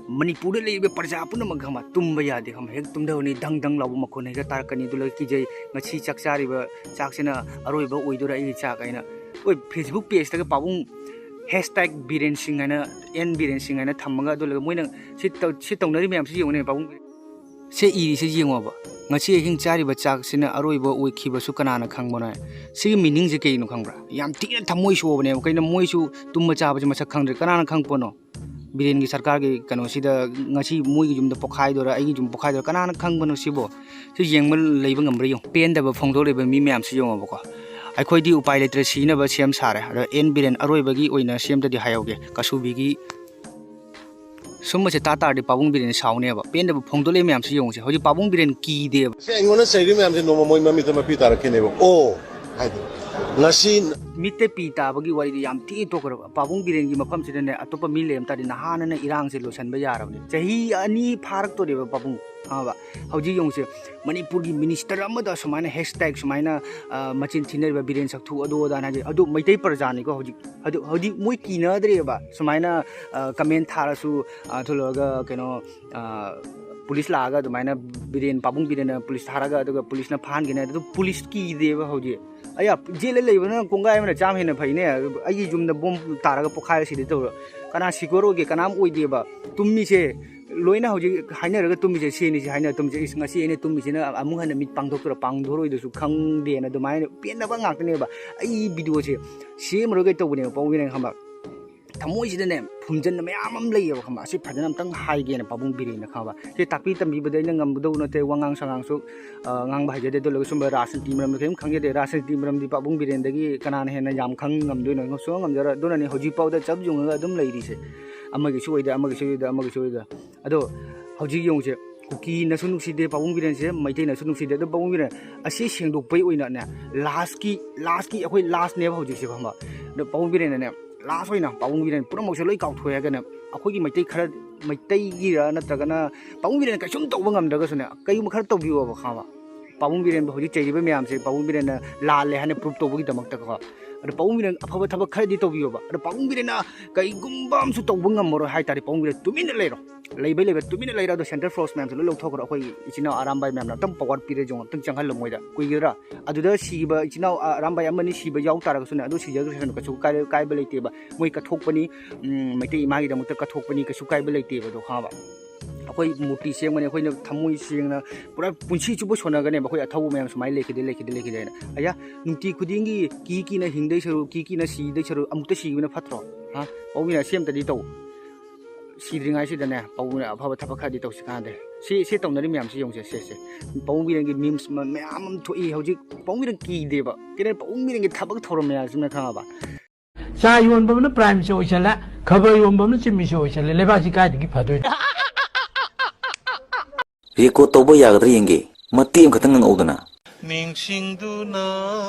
ꯃꯅꯤꯄꯨꯔꯗ ꯂꯩꯔꯤꯕ ꯄ꯭ꯔꯖꯥ ꯄꯨꯝꯅꯃꯛ, ꯈꯪꯕ, ꯇꯨꯝꯕ ꯌꯥꯗꯦ, ꯈꯪꯕ, ꯍꯦꯛ ꯇꯨꯝꯊꯕꯅꯤ ꯙꯪ ꯙꯪ ꯂꯥꯎꯕ ꯃꯈꯣꯟ ꯍꯦꯛꯇ ꯇꯥꯔꯛꯀꯅꯤ꯫ ꯑꯗꯨ ꯂꯣꯏ ꯀꯤꯖꯩ꯫ ꯉꯁꯤ ꯆꯥꯛ ꯆꯥꯔꯤꯕ ꯆꯥꯛꯁꯤꯅ ꯑꯔꯣꯏꯕ ꯑꯣꯏꯗꯣꯏꯔꯥ ꯑꯩꯒꯤ ꯆꯥꯛ ꯍꯥꯏꯅ꯫ ꯑꯩꯈꯣꯏ Facebook pageꯇꯒ ꯄꯥꯕꯨꯡ hashtag ꯕꯤꯔꯦꯟ ꯁꯤꯡ ꯍꯥꯏꯅ, ꯑꯦꯟ ꯕꯤꯔꯦꯟ ꯁꯤꯡ ꯍꯥꯏꯅ ꯊꯝꯃꯒ, ꯑꯗꯨ ꯂꯣꯏꯔꯒ ꯃꯣꯏꯅ ꯁꯤ ꯇꯧ-, ꯁꯤ ꯇꯧꯅꯔꯤ ꯃꯌꯥꯝꯁꯤ ꯌꯦꯡꯉꯨꯅꯦ ꯄꯥꯕꯨꯡ꯫ ꯁꯦ ꯏꯔꯤꯁꯦ ꯌꯦꯡꯉꯣꯕ꯫ "ꯉꯁꯤ ꯑꯍꯤꯡ ꯆꯥꯔꯤꯕ ꯆꯥꯛꯁꯤꯅ ꯑꯔꯣꯏꯕ ꯑꯣꯏꯈꯤꯕꯁꯨ ꯀꯅꯥꯅ ꯈꯪꯕꯅꯣ?" ꯁꯤꯒꯤ meaningꯁꯦ ꯀꯩꯅꯣ ꯈꯪꯕ꯭ꯔꯥ? ꯌꯥꯝ ꯊꯤꯅ ꯊꯃꯣꯏ ꯁꯣꯛꯑꯕꯅꯦꯕ꯫ ꯀꯩꯅꯣ, ꯃꯣꯏꯁꯨ ꯇꯨꯝꯕ ꯆꯥꯕꯁꯦ ꯃꯁꯛ ꯈꯪꯗ꯭ꯔꯦ꯫ ꯀꯅꯥꯅ ꯈꯪꯄꯣꯠꯅꯣ? ꯕꯤꯔꯦꯟꯒꯤ ꯁꯔꯀꯥꯔꯒꯤ ꯀꯩꯅꯣꯁꯤꯗ ꯉꯁꯤ ꯃꯣꯏꯒꯤ ꯌꯨꯝꯗ ꯄꯣꯛꯈꯥꯏꯗꯣꯏꯔꯥ, ꯑꯩꯒꯤ ꯌꯨꯝ ꯄꯣꯛꯈꯥꯏꯗꯣꯏꯔꯥ, ꯀꯅꯥꯅ ꯈꯪꯕꯅꯣ ꯁꯤꯕꯣ? ꯁꯤ ꯌꯦꯡꯕ ꯂꯩꯕ ꯉꯝꯕ꯭ꯔꯥ ꯌꯦꯡꯉꯣ꯫ ꯄꯦꯟꯗꯕ ꯐꯣꯡꯗꯣꯛꯂꯤꯕ ꯃꯤ ꯃꯌꯥꯝꯁꯤ ꯌꯦꯡꯉꯣꯕꯀꯣ꯫ ꯑꯩꯈꯣꯏꯗꯤ ꯎꯄꯥꯏ ꯂꯩꯇ꯭ꯔꯦ, ꯁꯤꯅꯕ ꯁꯦꯝ ꯁꯥꯔꯦ꯫ ꯑꯗꯣ ꯑꯦꯟ ꯕꯤꯔꯦꯟ ꯑꯔꯣꯏꯕꯒꯤ ꯑꯣꯏꯅ ꯁꯦꯝꯗꯗꯤ ꯍꯥꯏꯍꯧꯒꯦ꯫ ꯀꯁꯨꯕꯤꯒꯤ ꯁꯨꯝꯕꯁꯦ ꯇꯥ ꯇꯥꯔꯗꯤ ꯄꯥꯕꯨꯡ ꯕꯤꯔꯦꯟ ꯁꯥꯎꯅꯦꯕ꯫ ꯄꯦꯟꯗꯕ ꯐꯣꯡꯗꯣꯛꯂꯛꯏ ꯃꯌꯥꯝꯁꯤ ꯌꯦꯡꯉꯨꯁꯦ꯫ ꯍꯧꯖꯤꯛ ꯄꯥꯕꯨꯡ ꯕꯤꯔꯦꯟ ꯀꯤꯗꯦꯕ꯫ ꯁꯦ, ꯑꯩꯉꯣꯟꯗ ꯆꯩꯔꯤ ꯃꯌꯥꯝꯁꯦ ꯅꯣꯡꯃ ꯃꯣꯏ ꯃꯃꯤꯠꯇ ꯃꯄꯤ ꯇꯥꯔꯛꯈꯤꯅꯦꯕ꯫ ꯑꯣ ꯍꯥꯏꯗꯤ ꯉꯁꯤ ꯃꯤꯠꯇ ꯄꯤ ꯇꯥꯕꯒꯤ ꯋꯥꯔꯤꯗꯤ ꯌꯥꯝ ꯊꯤ ꯇꯣꯛꯈ꯭ꯔꯕ꯫ ꯄꯥꯕꯨꯡ ꯕꯤꯔꯦꯟꯒꯤ ꯃꯐꯝꯁꯤꯗꯅꯦ, ꯑꯇꯣꯞꯄ ꯃꯤ ꯂꯩꯔꯝ ꯇꯥꯔꯗꯤ ꯅꯍꯥꯟꯅꯅ ꯏꯔꯥꯡꯁꯦ ꯂꯣꯏꯁꯤꯟꯕ ꯌꯥꯔꯕꯅꯦ꯫ ꯆꯍꯤ ꯑꯅꯤ ꯐꯥꯔꯛꯇꯣꯔꯦꯕ ꯄꯥꯕꯨꯡ, ꯈꯪꯉꯕ? ꯍꯧꯖꯤꯛ ꯌꯦꯡꯉꯨꯁꯦ, ꯃꯅꯤꯄꯨꯔꯒꯤ minister ꯑꯃꯗ ꯁꯨꯃꯥꯏꯅ hashtag ꯁꯨꯃꯥꯏꯅ, ꯑ, ꯃꯆꯤꯟ ꯊꯤꯅꯔꯤꯕ ꯕꯤꯔꯦꯟ ꯁꯛꯊꯨ ꯑꯗꯨ ꯑꯗꯥꯅ ꯍꯥꯏꯁꯦ꯫ ꯑꯗꯨ ꯃꯩꯇꯩ ꯄ꯭ꯔꯖꯥꯅꯤꯀꯣ ꯍꯧꯖꯤꯛ꯫ ꯑꯗꯨ ꯍꯧꯖꯤꯛ ꯃꯣꯏ ꯀꯤꯅꯗ꯭ꯔꯦꯕ ꯁꯨꯃꯥꯏꯅ, ꯑ, comment ꯊꯥꯔꯁꯨ, ꯑ, ꯊꯣꯛꯂꯛꯑꯒ ꯀꯩꯅꯣ, ꯑ, ꯄꯨꯂꯤꯁ ꯂꯥꯛꯑꯒ ꯑꯗꯨꯃꯥꯏꯅ ꯕꯤꯔꯦꯟ, ꯄꯥꯕꯨꯡ ꯕꯤꯔꯦꯟꯅ ꯄꯨꯂꯤꯁ ꯊꯥꯔꯒ, ꯑꯗꯨꯒ ꯄꯨꯂꯤꯁꯅ ꯐꯥꯍꯟꯈꯤꯅꯤ꯫ ꯑꯗꯨ ꯄꯨꯂꯤꯁ ꯀꯤꯗꯦꯕ ꯍꯧꯖꯤꯛ꯫ ꯑꯩ ꯖꯦꯜꯗ ꯂꯩꯕꯅ ꯀꯣꯡꯒꯥꯏ ꯑꯃꯅ ꯆꯥꯝꯃ ꯍꯦꯟꯅ ꯐꯩꯅꯦ꯫ ꯑꯩꯒꯤ ꯌꯨꯝꯗ ꯕꯣꯝ ꯇꯥꯔꯒ ꯄꯣꯛꯈꯥꯏꯔ ꯁꯤꯗꯤ ꯇꯧꯔ ꯀꯅꯥ ꯁꯤꯀ꯭ꯌꯣꯔ ꯑꯣꯏꯒꯦ? ꯀꯅꯥꯝ ꯑꯣꯏꯗꯦꯕ꯫ ꯇꯨꯝꯃꯤꯁꯦ ꯂꯣꯏꯅ ꯍꯧꯖꯤꯛ ꯍꯥꯏꯅꯔꯒ ꯇꯨꯝꯃꯤꯁꯦ ꯁꯤꯅꯤꯁꯦ ꯍꯥꯏꯅꯔ ꯇꯨꯝꯃꯤꯁꯦ꯫ ꯏꯁ, ꯉꯁꯤ ꯑꯩꯅ ꯇꯨꯝꯃꯤꯁꯤꯅ ꯑꯃꯨꯛ ꯍꯟꯅ ꯃꯤꯠ ꯄꯥꯡꯊꯣꯛꯇꯣꯏꯔꯥ ꯄꯥꯡꯊꯣꯔꯣꯏꯗꯁꯨ ꯈꯪꯗꯦꯅ ꯑꯗꯨꯃꯥꯏꯅ ꯄꯦꯟꯅꯕ ꯉꯥꯛꯇꯅꯦꯕ꯫ ꯑꯩ ꯚꯤꯗꯤꯑꯣꯁꯦ ꯁꯦꯝꯃꯔꯣꯏꯒꯦ ꯇꯧꯕꯅꯦꯕ, ꯄꯥꯕꯨꯡ ꯕꯤꯔꯦꯟ, ꯈꯪꯕ? ꯊꯃꯣꯏꯁꯤꯗꯅꯦ ꯐꯨꯝꯖꯟꯕ ꯃꯌꯥꯝ ꯑꯃ ꯂꯩꯌꯦꯕ, ꯈꯪꯕ? ꯑꯁꯤ ꯐꯖꯅ ꯑꯝꯇꯪ ꯍꯥꯏꯒꯦꯅ ꯄꯥꯕꯨꯡ ꯕꯤꯔꯦꯟꯅ, ꯈꯪꯕ? ꯁꯤ ꯇꯥꯛꯄꯤ ꯇꯝꯕꯤꯕꯗ ꯑꯩꯅ ꯉꯝꯒꯗꯧꯕ ꯅꯠꯇꯦ꯫ ꯋꯥꯉꯥꯡ ꯁꯉꯥꯡꯁꯨ, ꯑ, ꯉꯥꯡꯕ ꯍꯩꯖꯗꯦ꯫ ꯑꯗꯨ ꯑꯣꯏꯔꯒ ꯁꯨꯝꯕ ꯔꯥꯖꯅꯤꯇꯤ ꯃꯔꯝꯗ ꯀꯔꯤꯝ ꯈꯪꯖꯗꯦ꯫ ꯔꯥꯖꯅꯤꯇꯤ ꯃꯔꯝꯗꯤ ꯄꯥꯕꯨꯡ ꯕꯤꯔꯦꯟꯗꯒꯤ ꯀꯅꯥꯅ ꯍꯦꯟꯅ ꯌꯥꯝ ꯈꯪ ꯉꯝꯗꯣꯏꯅꯣ? ꯁꯨꯡꯉꯝ ꯉꯝꯖꯔꯣꯏ꯫ ꯑꯗꯨꯅꯅꯦ ꯍꯧꯖꯤꯛꯐꯥꯎꯗ ꯆꯞ ꯌꯨꯡꯉꯒ ꯑꯗꯨꯝ ꯂꯩꯔꯤꯁꯦ꯫ ꯑꯃꯒꯤꯁꯨ ꯑꯣꯏꯗ, ꯑꯃꯒꯤꯁꯨ ꯑꯣꯏꯗ, ꯑꯃꯒꯤꯁꯨ ꯑꯣꯏꯗ꯫ ꯑꯗꯣ ꯍꯧꯖꯤꯛ ꯌꯦꯡꯉꯨꯁꯦ, ꯀꯨꯀꯤꯅꯁꯨ ꯅꯨꯡꯁꯤꯗꯦ ꯄꯥꯕꯨꯡ ꯕꯤꯔꯦꯟꯁꯦ, ꯃꯩꯇꯩꯅꯁꯨ ꯅꯨꯡꯁꯤꯗꯦ꯫ ꯑꯗꯣ ꯄꯥꯕꯨꯡ ꯕꯤꯔꯦꯟ ꯑꯁꯤ ꯁꯦꯡꯗꯣꯛꯄꯩ ꯑꯣꯏꯅꯅꯦ, ꯂꯥꯁꯀꯤ, ꯂꯥꯁꯀꯤ ꯑꯩꯈꯣꯏ ꯂꯥꯁꯅꯦꯕ ꯍꯧꯖꯤꯛꯁꯦ, ꯈꯪꯕ? ꯑꯗꯣ ꯄꯥꯕꯨꯡ ꯕꯤꯔꯦꯟꯅꯅꯦ, ꯂꯥꯁ ꯑꯣꯏꯅ ꯄꯥꯕꯨꯡ ꯕꯤꯔꯦꯟ ꯄꯨꯝꯅꯃꯛꯁꯦ ꯂꯣꯏ ꯀꯥꯎꯊꯣꯛꯑꯦ ꯍꯥꯏꯔꯒꯅꯦ, ꯑꯩꯈꯣꯏꯒꯤ ꯃꯩꯇꯩ ꯈꯔ, ꯃꯩꯇꯩꯒꯤꯔ ꯅꯠꯇ꯭ꯔꯒꯅ ꯄꯥꯕꯨꯡ ꯕꯤꯔꯦꯟ ꯀꯩꯁꯨꯝ ꯇꯧꯕ ꯉꯝꯗ꯭ꯔꯒꯁꯨꯅꯦ, ꯀꯩꯒꯨꯝꯕ ꯈꯔ ꯇꯧꯕꯤꯌꯣꯕ, ꯈꯪꯉꯕ? ꯄꯥꯕꯨꯡ ꯕꯤꯔꯦꯟꯕꯨ ꯍꯧꯖꯤꯛ ꯆꯩꯔꯤꯕ ꯃꯌꯥꯝꯁꯦ ꯄꯥꯕꯨꯡ ꯕꯤꯔꯦꯟꯅ ꯂꯥꯜꯂꯦ ꯍꯥꯏꯅ ꯄ꯭ꯔꯨꯞ ꯇꯧꯕꯒꯤꯗꯃꯛꯇꯀꯣ꯫ ꯑꯗꯣ ꯄꯥꯕꯨꯡ ꯕꯤꯔꯦꯟ ꯑꯐꯕ ꯊꯕꯛ ꯈꯔꯗꯤ ꯇꯧꯕꯤꯌꯣꯕ꯫ ꯑꯗꯣ ꯄꯥꯕꯨꯡ ꯕꯤꯔꯦꯟꯅ ꯀꯩꯒꯨꯝꯕ ꯑꯃꯁꯨ ꯇꯧꯕ ꯉꯝꯃꯔꯣꯏ ꯍꯥꯏ ꯇꯥꯔꯗꯤ, ꯄꯥꯕꯨꯡ ꯕꯤꯔꯦꯟ ꯇꯨꯃꯤꯟꯅ ꯂꯩꯔꯣ꯫ ꯂꯩꯕꯩ ꯂꯩꯕ ꯇꯨꯃꯤꯟꯅ ꯂꯩꯔꯣ꯫ ꯑꯗꯣ ꯁꯦꯟꯇꯔ ꯐꯣꯔꯁ ꯃꯌꯥꯝꯁꯦ ꯂꯣꯏ ꯂꯧꯊꯣꯛꯈ꯭ꯔꯣ꯫ ꯑꯩꯈꯣꯏ ꯏꯆꯤꯟ ꯏꯅꯥꯎ ꯑꯔꯥꯝꯕꯥꯏ ꯃꯌꯥꯝꯅ ꯑꯝꯇꯪ ꯄꯋꯥꯔ ꯄꯤꯔꯦ ꯌꯦꯡꯉꯣ, ꯑꯝꯇꯪ ꯆꯪꯍꯜꯂꯣ ꯃꯣꯏꯗ꯫ ꯀꯨꯏꯒꯗ꯭ꯔꯥ? ꯑꯗꯨꯗ ꯁꯤꯕ ꯏꯆꯤꯟ ꯏꯅꯥꯎ, ꯑ, ꯑꯔꯥꯝꯕꯥꯏ ꯑꯃꯅꯤ ꯁꯤꯕ ꯌꯥꯎ ꯇꯥꯔꯒꯁꯨꯅꯦ, ꯑꯗꯨ ꯁꯤꯖꯈ꯭ꯔꯁꯅꯨ, ꯀꯩꯁꯨ ꯀꯥꯏ-, ꯀꯥꯏꯕ ꯂꯩꯇꯦꯕ꯫ ꯃꯣꯏ ꯀꯠꯊꯣꯛꯄꯅꯤ, ꯎꯝ, ꯃꯩꯇꯩ ꯏꯃꯥꯒꯤꯗꯃꯛꯇ ꯀꯠꯊꯣꯛꯄꯅꯤ, ꯀꯩꯁꯨ ꯀꯥꯏꯕ ꯂꯩꯇꯦꯕ ꯑꯗꯣ, ꯈꯪꯉꯕ? ꯑꯩꯈꯣꯏ ꯃꯨꯔꯇꯤ ꯁꯦꯡꯕꯅꯤ, ꯑꯩꯈꯣꯏꯅ ꯊꯃꯣꯏ ꯁꯦꯡꯅ ꯄꯨꯔꯥ ꯄꯨꯟꯁꯤ ꯆꯨꯞꯄ ꯁꯣꯟꯅꯒꯅꯦꯕ꯫ ꯑꯩꯈꯣꯏ ꯑꯊꯧꯕ ꯃꯌꯥꯝ ꯁꯨꯃꯥꯏꯅ ꯂꯩꯈꯤꯗꯦ, ꯂꯩꯈꯤꯗꯦ, ꯂꯩꯈꯤꯗꯦ ꯍꯥꯏꯅ꯫ ꯑꯌꯥ, ꯅꯨꯡꯇꯤ ꯈꯨꯗꯤꯡꯒꯤ ꯀꯤ ꯀꯤꯅ ꯍꯤꯡꯗꯣꯏ ꯁꯔꯨꯛ, ꯀꯤ ꯀꯤꯅ ꯁꯤꯗꯣꯏ ꯁꯔꯨꯛ, ꯑꯃꯨꯛꯇ ꯁꯤꯈꯤꯕꯅ ꯐꯠꯇ꯭ꯔꯣ? ꯍꯥ? ꯄꯥꯕꯨꯡ ꯕꯤꯔꯦꯟ, ꯁꯤ ꯑꯝꯇꯗꯤ ꯇꯧ꯫ ꯁꯤꯗ꯭ꯔꯤꯉꯩꯁꯤꯗꯅꯦ, ꯄꯥꯕꯨꯡ ꯕꯤꯔꯦꯟ ꯑꯐꯕ ꯊꯕꯛ ꯈꯔꯗꯤ ꯇꯧꯁꯤ ꯀꯥꯟꯗꯦ꯫ ꯁꯤ, ꯁꯤ ꯇꯧꯅꯔꯤ ꯃꯌꯥꯝꯁꯤ ꯌꯦꯡꯉꯨꯁꯦ, ꯁꯦ, ꯁꯦ꯫ ꯄꯥꯕꯨꯡ ꯕꯤꯔꯦꯟꯒꯤ ꯃꯤꯝꯁ ꯃ-, ꯃꯌꯥꯝ ꯑꯃ ꯊꯣꯛꯏ ꯍꯧꯖꯤꯛ꯫ ꯄꯥꯕꯨꯡ ꯕꯤꯔꯦꯟ ꯀꯤꯗꯦꯕ꯫ ꯀꯩꯅꯣ, ꯄꯥꯕꯨꯡ ꯕꯤꯔꯦꯟꯒꯤ ꯊꯕꯛ ꯊꯧꯔꯝ ꯃꯌꯥꯝꯁꯤꯅ, ꯈꯪꯉꯕ? ꯆꯥ ꯌꯣꯟꯕ ꯑꯃꯅ ꯄ꯭ꯔꯥꯏꯝ ꯃꯤꯅꯤꯁꯇꯔ ꯑꯣꯏꯁꯜꯂꯦ, ꯈꯕꯔ ꯌꯣꯟꯕ ꯑꯃꯅ ꯆꯤꯐ ꯃꯤꯅꯤꯁꯇꯔ ꯑꯣꯏꯁꯜꯂꯦ, ꯂꯩꯕꯥꯛꯁꯤ ꯀꯥꯏꯗꯒꯤ ꯐꯗꯣꯏꯅꯣ? ꯔꯦꯀꯣꯔꯗ ꯇꯧꯕ ꯌꯥꯒꯗ꯭ꯔꯥ ꯌꯦꯡꯒꯦ꯫ ꯃꯇꯦꯛ ꯑꯃꯈꯛꯇꯪ ꯉꯥꯡꯉꯛꯎꯗꯅ꯫ ꯅꯤꯡꯁꯤꯡꯗꯨꯅ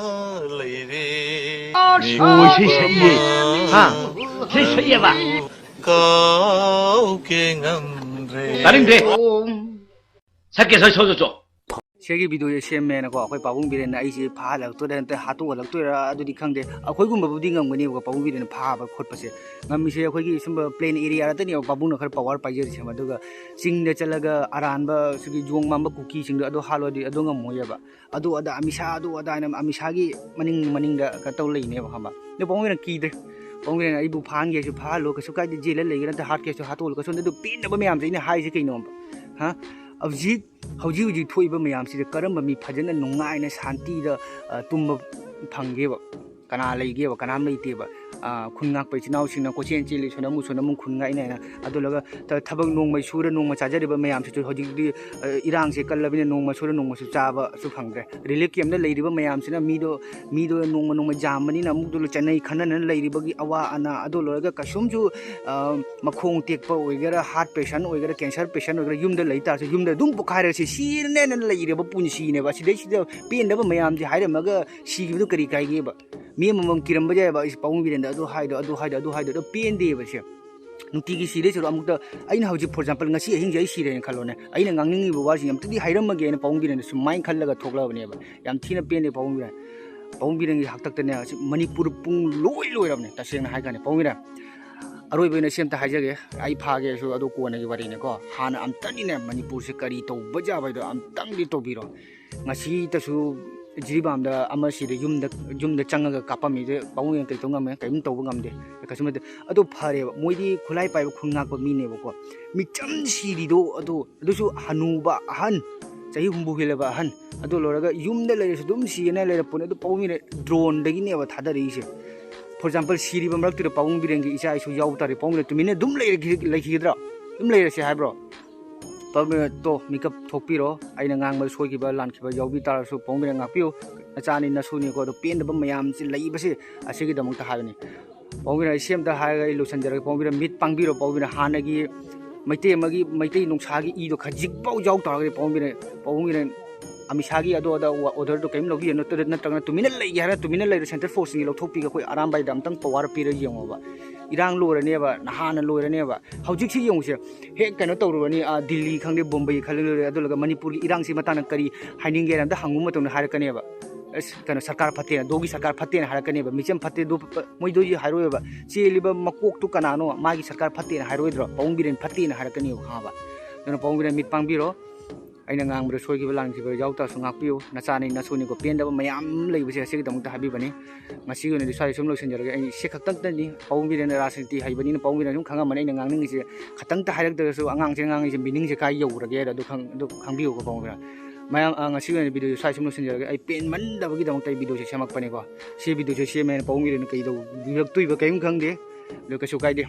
ꯂꯩꯔꯦ꯫ ꯑꯣ, ꯏꯁꯩ ꯁꯛꯏꯌꯦ꯫ ꯍꯥ? ꯏꯁꯩ ꯁꯛꯏꯌꯦꯕ꯫ ꯀꯥꯎꯒꯦ ꯉꯝꯗ꯭ꯔꯦ꯫ ꯇꯥꯅꯤꯡꯗꯦ꯫ ꯁꯛꯀꯦ, ꯁꯛ, ꯁꯛ, ꯁꯛ, ꯁꯛ꯫ ꯁꯤꯒꯤ ꯚꯤꯗꯤꯑꯣꯁꯦ ꯁꯦꯝꯃꯦꯅꯀꯣ, ꯑꯩꯈꯣꯏ ꯄꯥꯕꯨꯡ ꯕꯤꯔꯦꯟꯅ ꯑꯩꯁꯦ ꯐꯥꯍꯜꯂꯛꯇꯣꯏꯔꯥ ꯅꯠꯇ꯭ꯔꯒ ꯍꯥꯠꯇꯣꯛꯍꯜꯂꯛꯇꯣꯏꯔꯥ ꯑꯗꯨꯗꯤ ꯈꯪꯗꯦ꯫ ꯑꯩꯈꯣꯏꯒꯨꯝꯕꯕꯨꯗꯤ ꯉꯝꯒꯅꯦꯕꯀꯣ, ꯄꯥꯕꯨꯡ ꯕꯤꯔꯦꯟꯅ ꯐꯥꯕ ꯈꯣꯠꯄꯁꯦ ꯉꯝꯃꯤꯁꯦ꯫ ꯑꯩꯈꯣꯏꯒꯤ ꯁꯨꯝꯕ ꯄ꯭ꯂꯦꯟ ꯑꯦꯔꯤꯌꯥ ꯅꯠꯇꯅꯦꯕ ꯄꯥꯕꯨꯡꯅ ꯈꯔ ꯄꯋꯥꯔ ꯄꯥꯏꯖꯔꯤꯁꯦ꯫ ꯑꯗꯨꯒ ꯆꯤꯡꯗ ꯆꯠꯂꯒ ꯑꯔꯥꯟꯕ ꯁꯤꯒꯤ ꯌꯣꯡ ꯃꯥꯟꯕ ꯀꯨꯀꯤꯁꯤꯡꯗꯣ ꯑꯗꯨ ꯍꯥꯠꯂꯨꯔꯗꯤ ꯑꯗꯨ ꯉꯝꯃꯣꯏꯑꯕ꯫ ꯑꯗꯨ ꯑꯗꯥ ꯑꯃꯤꯁꯥ, ꯑꯗꯨ ꯑꯗꯥ ꯍꯥꯏꯅ ꯑꯃꯤꯁꯥꯒꯤ ꯃꯅꯤꯡ ꯃꯅꯤꯡꯗ ꯀꯩꯅꯣ ꯇꯧ ꯂꯩꯅꯦꯕ, ꯈꯪꯕ? ꯑꯗꯣ ꯄꯥꯕꯨꯡ ꯕꯤꯔꯦꯟ ꯀꯤꯗ꯭ꯔꯦ꯫ ꯄꯥꯕꯨꯡ ꯕꯤꯔꯦꯟꯅ ꯑꯩꯕꯨ ꯐꯥꯍꯟꯒꯦꯁꯨ ꯐꯥꯍꯜꯂꯣ, ꯀꯩꯁꯨ ꯀꯥꯏꯗꯦ, ꯖꯦꯜꯗ ꯂꯩꯒꯦꯔꯥ ꯅꯠꯇ꯭ꯔꯒ ꯍꯥꯠꯀꯦꯁꯨ ꯍꯥꯠꯇꯣꯛꯍꯜꯂꯣ, ꯀꯩꯁꯨ ꯅꯠꯇꯦ꯫ ꯑꯗꯨ ꯄꯦꯟꯗꯕ ꯃꯌꯥꯝꯁꯦ ꯑꯩꯅ ꯍꯥꯏꯁꯦ ꯀꯩꯅꯣꯕ? ꯍꯥ? ꯍꯧꯖꯤꯛ ꯍꯧꯖꯤꯛ ꯍꯧꯖꯤꯛ ꯊꯣꯛꯏꯕ ꯃꯌꯥꯝꯁꯤꯗ ꯀꯔꯝꯕ ꯃꯤ ꯐꯖꯅ ꯅꯨꯡꯉꯥꯏꯅ ꯁꯥꯟꯇꯤꯗ, ꯑ, ꯇꯨꯝꯕ ꯐꯪꯒꯦꯕ? ꯀꯅꯥ ꯂꯩꯒꯦꯕ? ꯀꯅꯥꯝ ꯂꯩꯇꯦꯕ꯫ ꯑ, ꯈꯨꯟ ꯉꯥꯛꯄ ꯏꯆꯤꯟ ꯏꯅꯥꯎꯁꯤꯡꯅ ꯀꯣꯏꯆꯦꯟ ꯆꯦꯜꯂꯤ, ꯁꯣꯟꯗ ꯑꯃꯨꯛ ꯁꯣꯟꯗ ꯑꯃꯨꯛ ꯈꯨꯟ ꯉꯥꯛꯏꯅꯦꯅ꯫ ꯑꯗꯨꯂꯒ ꯊ-, ꯊꯕꯛ ꯅꯣꯡꯃꯩ ꯁꯨꯔ ꯅꯣꯡꯃ ꯆꯥꯖꯔꯤꯕ ꯃꯌꯥꯝꯁꯤꯁꯨ ꯍꯧꯖꯤꯛꯇꯤ, ꯑ, ꯏꯔꯥꯡꯁꯦ ꯀꯜꯂꯕꯅꯤꯅ ꯅꯣꯡꯃ ꯁꯨꯔ ꯅꯣꯡꯃꯁꯨ ꯆꯥꯕꯁꯨ ꯐꯪꯗ꯭ꯔꯦ꯫ ꯔꯤꯂꯤꯐ ꯀꯦꯝꯞꯇ ꯂꯩꯔꯤꯕ ꯃꯌꯥꯝꯁꯤꯅ ꯃꯤꯗꯣ, ꯃꯤꯗꯣ ꯅꯣꯡꯃ ꯅꯣꯡꯃ ꯌꯥꯝꯕꯅꯤꯅ ꯑꯃꯨꯛꯇ ꯆꯠꯅꯩ ꯈꯟꯅꯅ ꯂꯩꯔꯤꯕꯒꯤ ꯑꯋꯥ ꯑꯅꯥ꯫ ꯑꯗꯨ ꯂꯣꯏꯔꯒ ꯀꯩꯁꯨꯝꯁꯨ, ꯑ, ꯃꯈꯣꯡ ꯇꯦꯛꯄ ꯑꯣꯏꯒꯦꯔꯥ, ꯍꯥꯔꯠ ꯄꯦꯁꯟ ꯑꯣꯏꯒꯦꯔꯥ, ꯀꯦꯟꯁꯔ ꯄꯦꯁꯟ ꯑꯣꯏꯒꯦꯔꯥ, ꯌꯨꯝꯗ ꯂꯩ ꯇꯥꯔꯁꯨ ꯌꯨꯝꯗ ꯑꯗꯨꯝ ꯄꯣꯛꯈꯥꯏꯔꯒ ꯁꯤ ꯁꯤꯔꯅꯦꯅ ꯂꯩꯔꯕ ꯄꯨꯟꯁꯤꯅꯦꯕ꯫ ꯑꯁꯤꯗꯩꯁꯤꯗ ꯄꯦꯟꯗꯕ ꯃꯌꯥꯝꯁꯦ ꯍꯥꯏꯔꯝꯃꯒ ꯁꯤꯈꯤꯕꯗꯣ ꯀꯔꯤ ꯀꯥꯏꯒꯦꯕ? ꯃꯤ ꯑꯃꯃꯝ ꯀꯤꯔꯝꯕ ꯌꯥꯏꯕ, ꯑꯩꯁꯦ ꯄꯥꯕꯨꯡ ꯕꯤꯔꯦꯟꯗ ꯑꯗꯨ ꯍꯥꯏꯗꯣ, ꯑꯗꯨ ꯍꯥꯏꯗꯣ, ꯑꯗꯨ ꯍꯥꯏꯗꯣ, ꯑꯗꯨ ꯄꯦꯟꯗꯦꯕ ꯁꯦ꯫ ꯅꯨꯡꯇꯤꯒꯤ ꯁꯤꯗꯩ ꯁꯔꯨꯛ ꯑꯃꯨꯛꯇ, ꯑꯩꯅ ꯍꯧꯖꯤꯛ, for example, ꯉꯁꯤ ꯑꯍꯤꯡꯁꯦ ꯑꯩ ꯁꯤꯔꯦꯅ ꯈꯜꯂꯣꯅꯦ, ꯑꯩꯅ ꯉꯥꯡꯅꯤꯡꯉꯤꯕ ꯋꯥꯁꯤꯡ ꯑꯝꯇꯗꯤ ꯍꯥꯏꯔꯝꯃꯒꯦꯅ ꯄꯥꯕꯨꯡ ꯕꯤꯔꯦꯟꯗ ꯁꯨꯃꯥꯏꯅ ꯈꯜꯂꯒ ꯊꯣꯛꯂꯛꯑꯕꯅꯦꯕ꯫ ꯌꯥꯝ ꯊꯤꯅ ꯄꯦꯟꯗꯦ ꯄꯥꯕꯨꯡ ꯕꯤꯔꯦꯟ꯫ ꯄꯥꯕꯨꯡ ꯕꯤꯔꯦꯟꯒꯤ ꯍꯥꯛꯇꯛꯇꯅꯦ ꯑꯁꯤ ꯃꯅꯤꯄꯨꯔ ꯄꯨꯡ ꯂꯣꯏ ꯂꯣꯏꯔꯕꯅꯦ, ꯇꯁꯦꯡꯅ ꯍꯥꯏ ꯀꯥꯟꯗ ꯄꯥꯕꯨꯡ ꯕꯤꯔꯦꯟ꯫ ꯑꯔꯣꯏꯕ ꯑꯣꯏꯅ ꯁꯤ ꯑꯝꯇ ꯍꯥꯏꯖꯒꯦ, ꯑꯩ ꯐꯥꯒꯦꯁꯨ ꯑꯗꯨ ꯀꯣꯟꯅꯒꯤ ꯋꯥꯔꯤꯅꯤꯀꯣ꯫ ꯍꯥꯟꯅ ꯑꯝꯇꯅꯤꯅꯦ ꯃꯅꯤꯄꯨꯔꯁꯦ ꯀꯔꯤ ꯇꯧꯕ ꯌꯥꯕ ꯍꯥꯏꯗꯣ ꯑꯝꯇꯪꯗꯤ ꯇꯧꯕꯤꯔꯣ꯫ ꯉꯁꯤꯇꯁꯨ ꯖꯤꯔꯤꯕꯥꯝꯗ ꯑꯃ ꯁꯤꯗ ꯌꯨꯝꯗ, ꯌꯨꯝꯗ ꯆꯪꯉꯒ ꯀꯥꯞꯄꯝꯃꯤꯁꯦ ꯄꯥꯕꯨꯡ ꯕꯤꯔꯦꯟ ꯀꯩ ꯇꯧ ꯉꯝꯃꯦ? ꯀꯔꯤꯝ ꯇꯧꯕ ꯉꯝꯗꯦ, ꯀꯩꯁꯨ ꯅꯠꯇꯦ꯫ ꯑꯗꯨ ꯐꯔꯦꯕ, ꯃꯣꯏꯗꯤ ꯈꯨꯠꯂꯥꯏ ꯄꯥꯏꯕ ꯈꯨꯟ ꯉꯥꯛꯄ ꯃꯤꯅꯦꯕꯀꯣ꯫ ꯃꯤꯆꯝ ꯁꯤꯔꯤꯗꯣ ꯑꯗꯨ, ꯑꯗꯨꯁꯨ ꯍꯅꯨꯕ ꯑꯍꯟ, ꯆꯍꯤ ꯍꯨꯝꯐꯨ ꯍꯦꯜꯂꯕ ꯑꯍꯟ꯫ ꯑꯗꯨ ꯂꯣꯏꯔꯒ ꯌꯨꯝꯗ ꯂꯩꯔꯁꯨ ꯑꯗꯨꯝ ꯁꯤꯌꯦꯅ ꯂꯩꯔ ꯄꯣꯠꯅꯤ꯫ ꯑꯗꯨ ꯄꯥꯕꯨꯡ ꯕꯤꯔꯦꯟ ꯗ꯭ꯔꯣꯟꯗꯒꯤꯅꯦꯕ ꯊꯥꯗꯔꯛꯏꯁꯦ꯫ For example, ꯁꯤꯔꯤꯕ ꯃꯔꯛꯇꯨꯗ ꯄꯥꯕꯨꯡ ꯕꯤꯔꯦꯟꯒꯤ ꯏꯆꯥ ꯏꯁꯨ ꯌꯥꯎ ꯇꯥꯔꯗꯤ ꯄꯥꯕꯨꯡ ꯕꯤꯔꯦꯟ ꯇꯨꯃꯤꯟꯅ ꯑꯗꯨꯝ ꯂꯩꯔꯒꯦ-, ꯂꯩꯈꯤꯒꯗ꯭ꯔꯥ? ꯑꯗꯨꯝ ꯂꯩꯔꯁꯦ ꯍꯥꯏꯕ꯭ꯔꯣ? ꯄꯥꯕꯨꯡ ꯕꯤꯔꯦꯟ, "ꯇꯣ, ꯃꯤꯀꯞ ꯊꯣꯛꯄꯤꯔꯣ, ꯑꯩꯅ ꯉꯥꯡꯕꯗ ꯁꯣꯏꯈꯤꯕ ꯂꯥꯟꯈꯤꯕ ꯌꯥꯎꯕꯤ ꯇꯥꯔꯁꯨ ꯄꯥꯕꯨꯡ ꯕꯤꯔꯦꯟ ꯉꯥꯛꯄꯤꯌꯨ, ꯅꯆꯥꯅꯤ ꯅꯁꯨꯅꯤꯀꯣ, ꯑꯗꯣ ꯄꯦꯟꯗꯕ ꯃꯌꯥꯝꯁꯤ ꯂꯩꯕꯁꯦ ꯑꯁꯤꯒꯤꯗꯃꯛꯇ ꯍꯥꯏꯕꯅꯤ꯫" ꯄꯥꯕꯨꯡ ꯕꯤꯔꯦꯟ, ꯑꯩ ꯁꯤ ꯑꯝꯇ ꯍꯥꯏꯔꯒ ꯑꯩ ꯂꯣꯏꯁꯤꯟꯖꯔꯒꯦ꯫ ꯄꯥꯕꯨꯡ ꯕꯤꯔꯦꯟ, ꯃꯤꯠ ꯄꯥꯡꯕꯤꯔꯣ꯫ ꯄꯥꯕꯨꯡ ꯕꯤꯔꯦꯟ, ꯍꯥꯟꯅꯒꯤ ꯃꯩꯇꯩ ꯑꯃꯒꯤ, ꯃꯩꯇꯩ ꯅꯨꯡꯁꯥꯒꯤ ꯏꯗꯣ ꯈꯖꯤꯛꯐꯥꯎ ꯌꯥꯎ ꯇꯥꯔꯒꯗꯤ ꯄꯥꯕꯨꯡ ꯕꯤꯔꯦꯟ, ꯄꯥꯕꯨꯡ ꯕꯤꯔꯦꯟ, ꯑꯃꯤꯁꯥꯒꯤ ꯑꯗꯣ ꯑꯗ ꯑꯣꯔꯗꯔꯗꯣ ꯀꯔꯤꯝ ꯂꯧꯕꯤꯒꯅꯨ, ꯅꯠꯇ꯭ꯔ-, ꯅꯠꯇ꯭ꯔꯒꯅ ꯇꯨꯃꯤꯟꯅ ꯂꯩꯒꯦ ꯍꯥꯏꯔꯒ ꯇꯨꯃꯤꯟꯅ ꯂꯩꯔꯣ, ꯁꯦꯟꯇ꯭ꯔꯦꯜ ꯐꯣꯔꯁꯁꯤꯡꯒꯤ ꯂꯧꯊꯣꯛꯄꯤꯒ ꯑꯩꯈꯣꯏ ꯑꯔꯥꯝꯕꯥꯏꯗ ꯑꯝꯇꯪ ꯄꯋꯥꯔ ꯄꯤꯔ ꯌꯦꯡꯉꯣꯕ꯫ ꯏꯔꯥꯡ ꯂꯣꯏꯔꯅꯦꯕ, ꯅꯍꯥꯟꯅ ꯂꯣꯏꯔꯅꯦꯕ꯫ ꯍꯧꯖꯤꯛꯁꯤ ꯌꯦꯡꯉꯨꯁꯦ, ꯍꯦꯛ ꯀꯩꯅꯣ ꯇꯧꯔꯨꯔꯅꯤ, ꯑꯥ, ꯗꯤꯜꯂꯤ ꯈꯪꯗꯦ, ꯕꯣꯝꯕꯦ ꯈꯪꯗꯦ, ꯑꯗꯨꯒ ꯃꯅꯤꯄꯨꯔꯒꯤ ꯏꯔꯥꯡꯁꯤ ꯃꯇꯥꯡꯗ ꯀꯔꯤ ꯍꯥꯏꯅꯤꯡꯒꯦ ꯍꯥꯏꯅ ꯑꯝꯇ ꯍꯪꯉꯨ ꯃꯇꯝꯗ ꯍꯥꯏꯔꯛꯀꯅꯦꯕ꯫ ꯑꯁ, ꯀꯩꯅꯣ, ꯁꯔꯀꯥꯔ ꯐꯠꯇꯦꯅ, ꯗꯣꯒꯤ ꯁꯔꯀꯥꯔ ꯐꯠꯇꯦꯅ ꯍꯥꯏꯔꯛꯀꯅꯦꯕ꯫ ꯃꯤꯆꯝ ꯐꯠꯇꯦ, ꯗꯣ ꯐ-, ꯃꯣꯏꯗꯣ ꯍꯥꯏꯔꯣꯏꯕ꯫ ꯆꯦꯜꯂꯤꯕ ꯃꯀꯣꯛꯇꯨ ꯀꯅꯥꯅꯣ? ꯃꯥꯒꯤ ꯁꯔꯀꯥꯔ ꯐꯠꯇꯦꯅ ꯍꯥꯏꯔꯣꯏꯗ꯭ꯔꯣ? ꯄꯥꯕꯨꯡ ꯕꯤꯔꯦꯟ ꯐꯠꯇꯦꯅ ꯍꯥꯏꯔꯛꯀꯅꯦꯕ, ꯈꯪꯉꯕ? ꯑꯗꯨꯅ ꯄꯥꯕꯨꯡ ꯕꯤꯔꯦꯟ ꯃꯤꯠ ꯄꯥꯡꯕꯤꯔꯣ꯫ ꯑꯩꯅ ꯉꯥꯡꯕꯗ ꯁꯣꯏꯈꯤꯕ ꯂꯥꯟꯈꯤꯕ ꯌꯥꯎ ꯇꯥꯔꯁꯨ ꯉꯥꯛꯄꯤꯌꯨ꯫ ꯅꯆꯥꯅꯤ, ꯅꯁꯨꯅꯤꯀꯣ, ꯄꯦꯟꯗꯕ ꯃꯌꯥꯝ ꯂꯩꯕꯁꯦ ꯑꯁꯤꯒꯤꯗꯃꯛꯇ ꯍꯥꯏꯕꯤꯕꯅꯤ꯫ ꯉꯁꯤꯒꯤ ꯑꯣꯏꯅꯗꯤ ꯁ꯭ꯋꯥꯏꯗ ꯁꯨꯝ ꯂꯣꯏꯁꯤꯟꯖꯔꯒꯦ꯫ ꯑꯩ ꯁꯤ ꯈꯛꯇꯪꯇꯅꯤ ꯄꯥꯕꯨꯡ ꯕꯤꯔꯦꯟꯅ ꯔꯥꯖꯅꯤꯇꯤ ꯍꯩꯕꯅꯤꯅ, ꯄꯥꯕꯨꯡ ꯕꯤꯔꯦꯟꯅ ꯁꯨꯝ ꯈꯪꯉꯝꯃꯅꯤ ꯑꯩꯅ ꯉꯥꯡꯅꯤꯡꯉꯤꯁꯦ꯫ ꯈꯛꯇꯪꯇ ꯍꯥꯏꯔꯛꯇ꯭ꯔꯒꯁꯨ ꯑꯉꯥꯡꯁꯤꯅ ꯉꯥꯡꯉꯤꯁꯦ meaningꯁꯦ ꯀꯥꯏ ꯌꯧꯈ꯭ꯔꯒꯦ ꯍꯥꯏꯗꯣ ꯑꯗꯨ ꯈꯪ-, ꯑꯗꯨ ꯈꯪꯕꯤꯌꯨꯀꯣ ꯄꯥꯕꯨꯡ ꯕꯤꯔꯦꯟ꯫ ꯃꯌꯥꯝ, ꯑ, ꯉꯁꯤꯒꯤ ꯑꯣꯏꯅ videoꯁꯦ ꯁ꯭ꯋꯥꯏ ꯁꯨꯝ ꯂꯣꯏꯁꯤꯟꯖꯔꯒꯦ꯫ ꯑꯩ ꯄꯦꯟꯃꯟꯗꯕꯒꯤꯗꯃꯛꯇ ꯑꯩ videoꯁꯦ ꯁꯦꯝꯃꯛꯄꯅꯤꯀꯣ꯫ ꯁꯤ videoꯁꯦ ꯁꯦꯝꯃꯦꯅ ꯄꯥꯕꯨꯡ ꯕꯤꯔꯦꯟꯅ ꯀꯩꯗꯧꯕꯤꯔꯛꯇꯣꯏꯕ ꯀꯔꯤꯝ ꯈꯪꯗꯦ꯫ ꯑꯗꯨ ꯀꯩꯁꯨ ꯀꯥꯏꯗꯦ꯫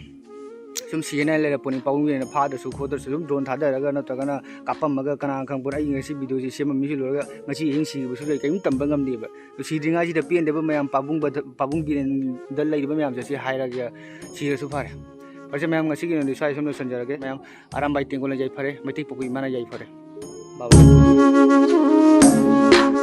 ꯁꯨꯝ ꯁꯤꯖꯤꯟꯅ ꯂꯩꯔꯛꯄꯅꯤ꯫ ꯄꯥꯕꯨꯡ ꯕꯤꯔꯦꯟꯅ ꯐꯥꯗ꯭ꯔꯁꯨ ꯈꯣꯠꯇ꯭ꯔꯁꯨ ꯑꯗꯨꯝ drone ꯊꯥꯗꯔꯒ ꯅꯠꯇ꯭ꯔꯒꯅ ꯀꯥꯞꯄꯝꯃꯒ ꯀꯅꯥ ꯈꯪꯕꯅꯣ꯫ ꯑꯩ ꯉꯁꯤ videoꯁꯦ ꯁꯦꯝꯃꯝꯃꯤꯁꯤ ꯂꯣꯏꯔꯒ ꯉꯁꯤ ꯑꯍꯤꯡ ꯁꯤꯈꯤꯕꯁꯨ ꯂꯩ, ꯀꯔꯤꯝ ꯇꯝꯕ ꯉꯝꯗꯦꯕ꯫ ꯑꯗꯨ ꯁꯤꯗ꯭ꯔꯤꯉꯩꯁꯤꯗ ꯄꯦꯟꯗꯕ ꯃꯌꯥꯝ ꯄꯥꯕꯨꯡꯕꯗ-, ꯄꯥꯕꯨꯡ ꯕꯤꯔꯦꯟꯗ ꯂꯩꯔꯤꯕ ꯃꯌꯥꯝꯁꯦ ꯁꯤ ꯍꯥꯏꯔꯒ ꯁꯤꯔꯁꯨ ꯐꯔꯦ꯫ ꯐꯔꯦ ꯃꯌꯥꯝ, ꯉꯁꯤꯒꯤ ꯑꯣꯏꯅꯗꯤ ꯁ꯭ꯋꯥꯏ ꯁꯨꯝ ꯂꯣꯏꯁꯤꯟꯖꯔꯒꯦ꯫ ꯃꯌꯥꯝ ꯑꯔꯥꯝꯕꯥꯏ ꯇꯦꯡꯒꯣꯜꯅ ꯌꯥꯏꯐꯔꯦ, ꯃꯩꯇꯩ ꯄꯣꯛꯄ ꯏꯃꯥꯅ ꯌꯥꯏꯐꯔꯦ꯫ Bye bye꯫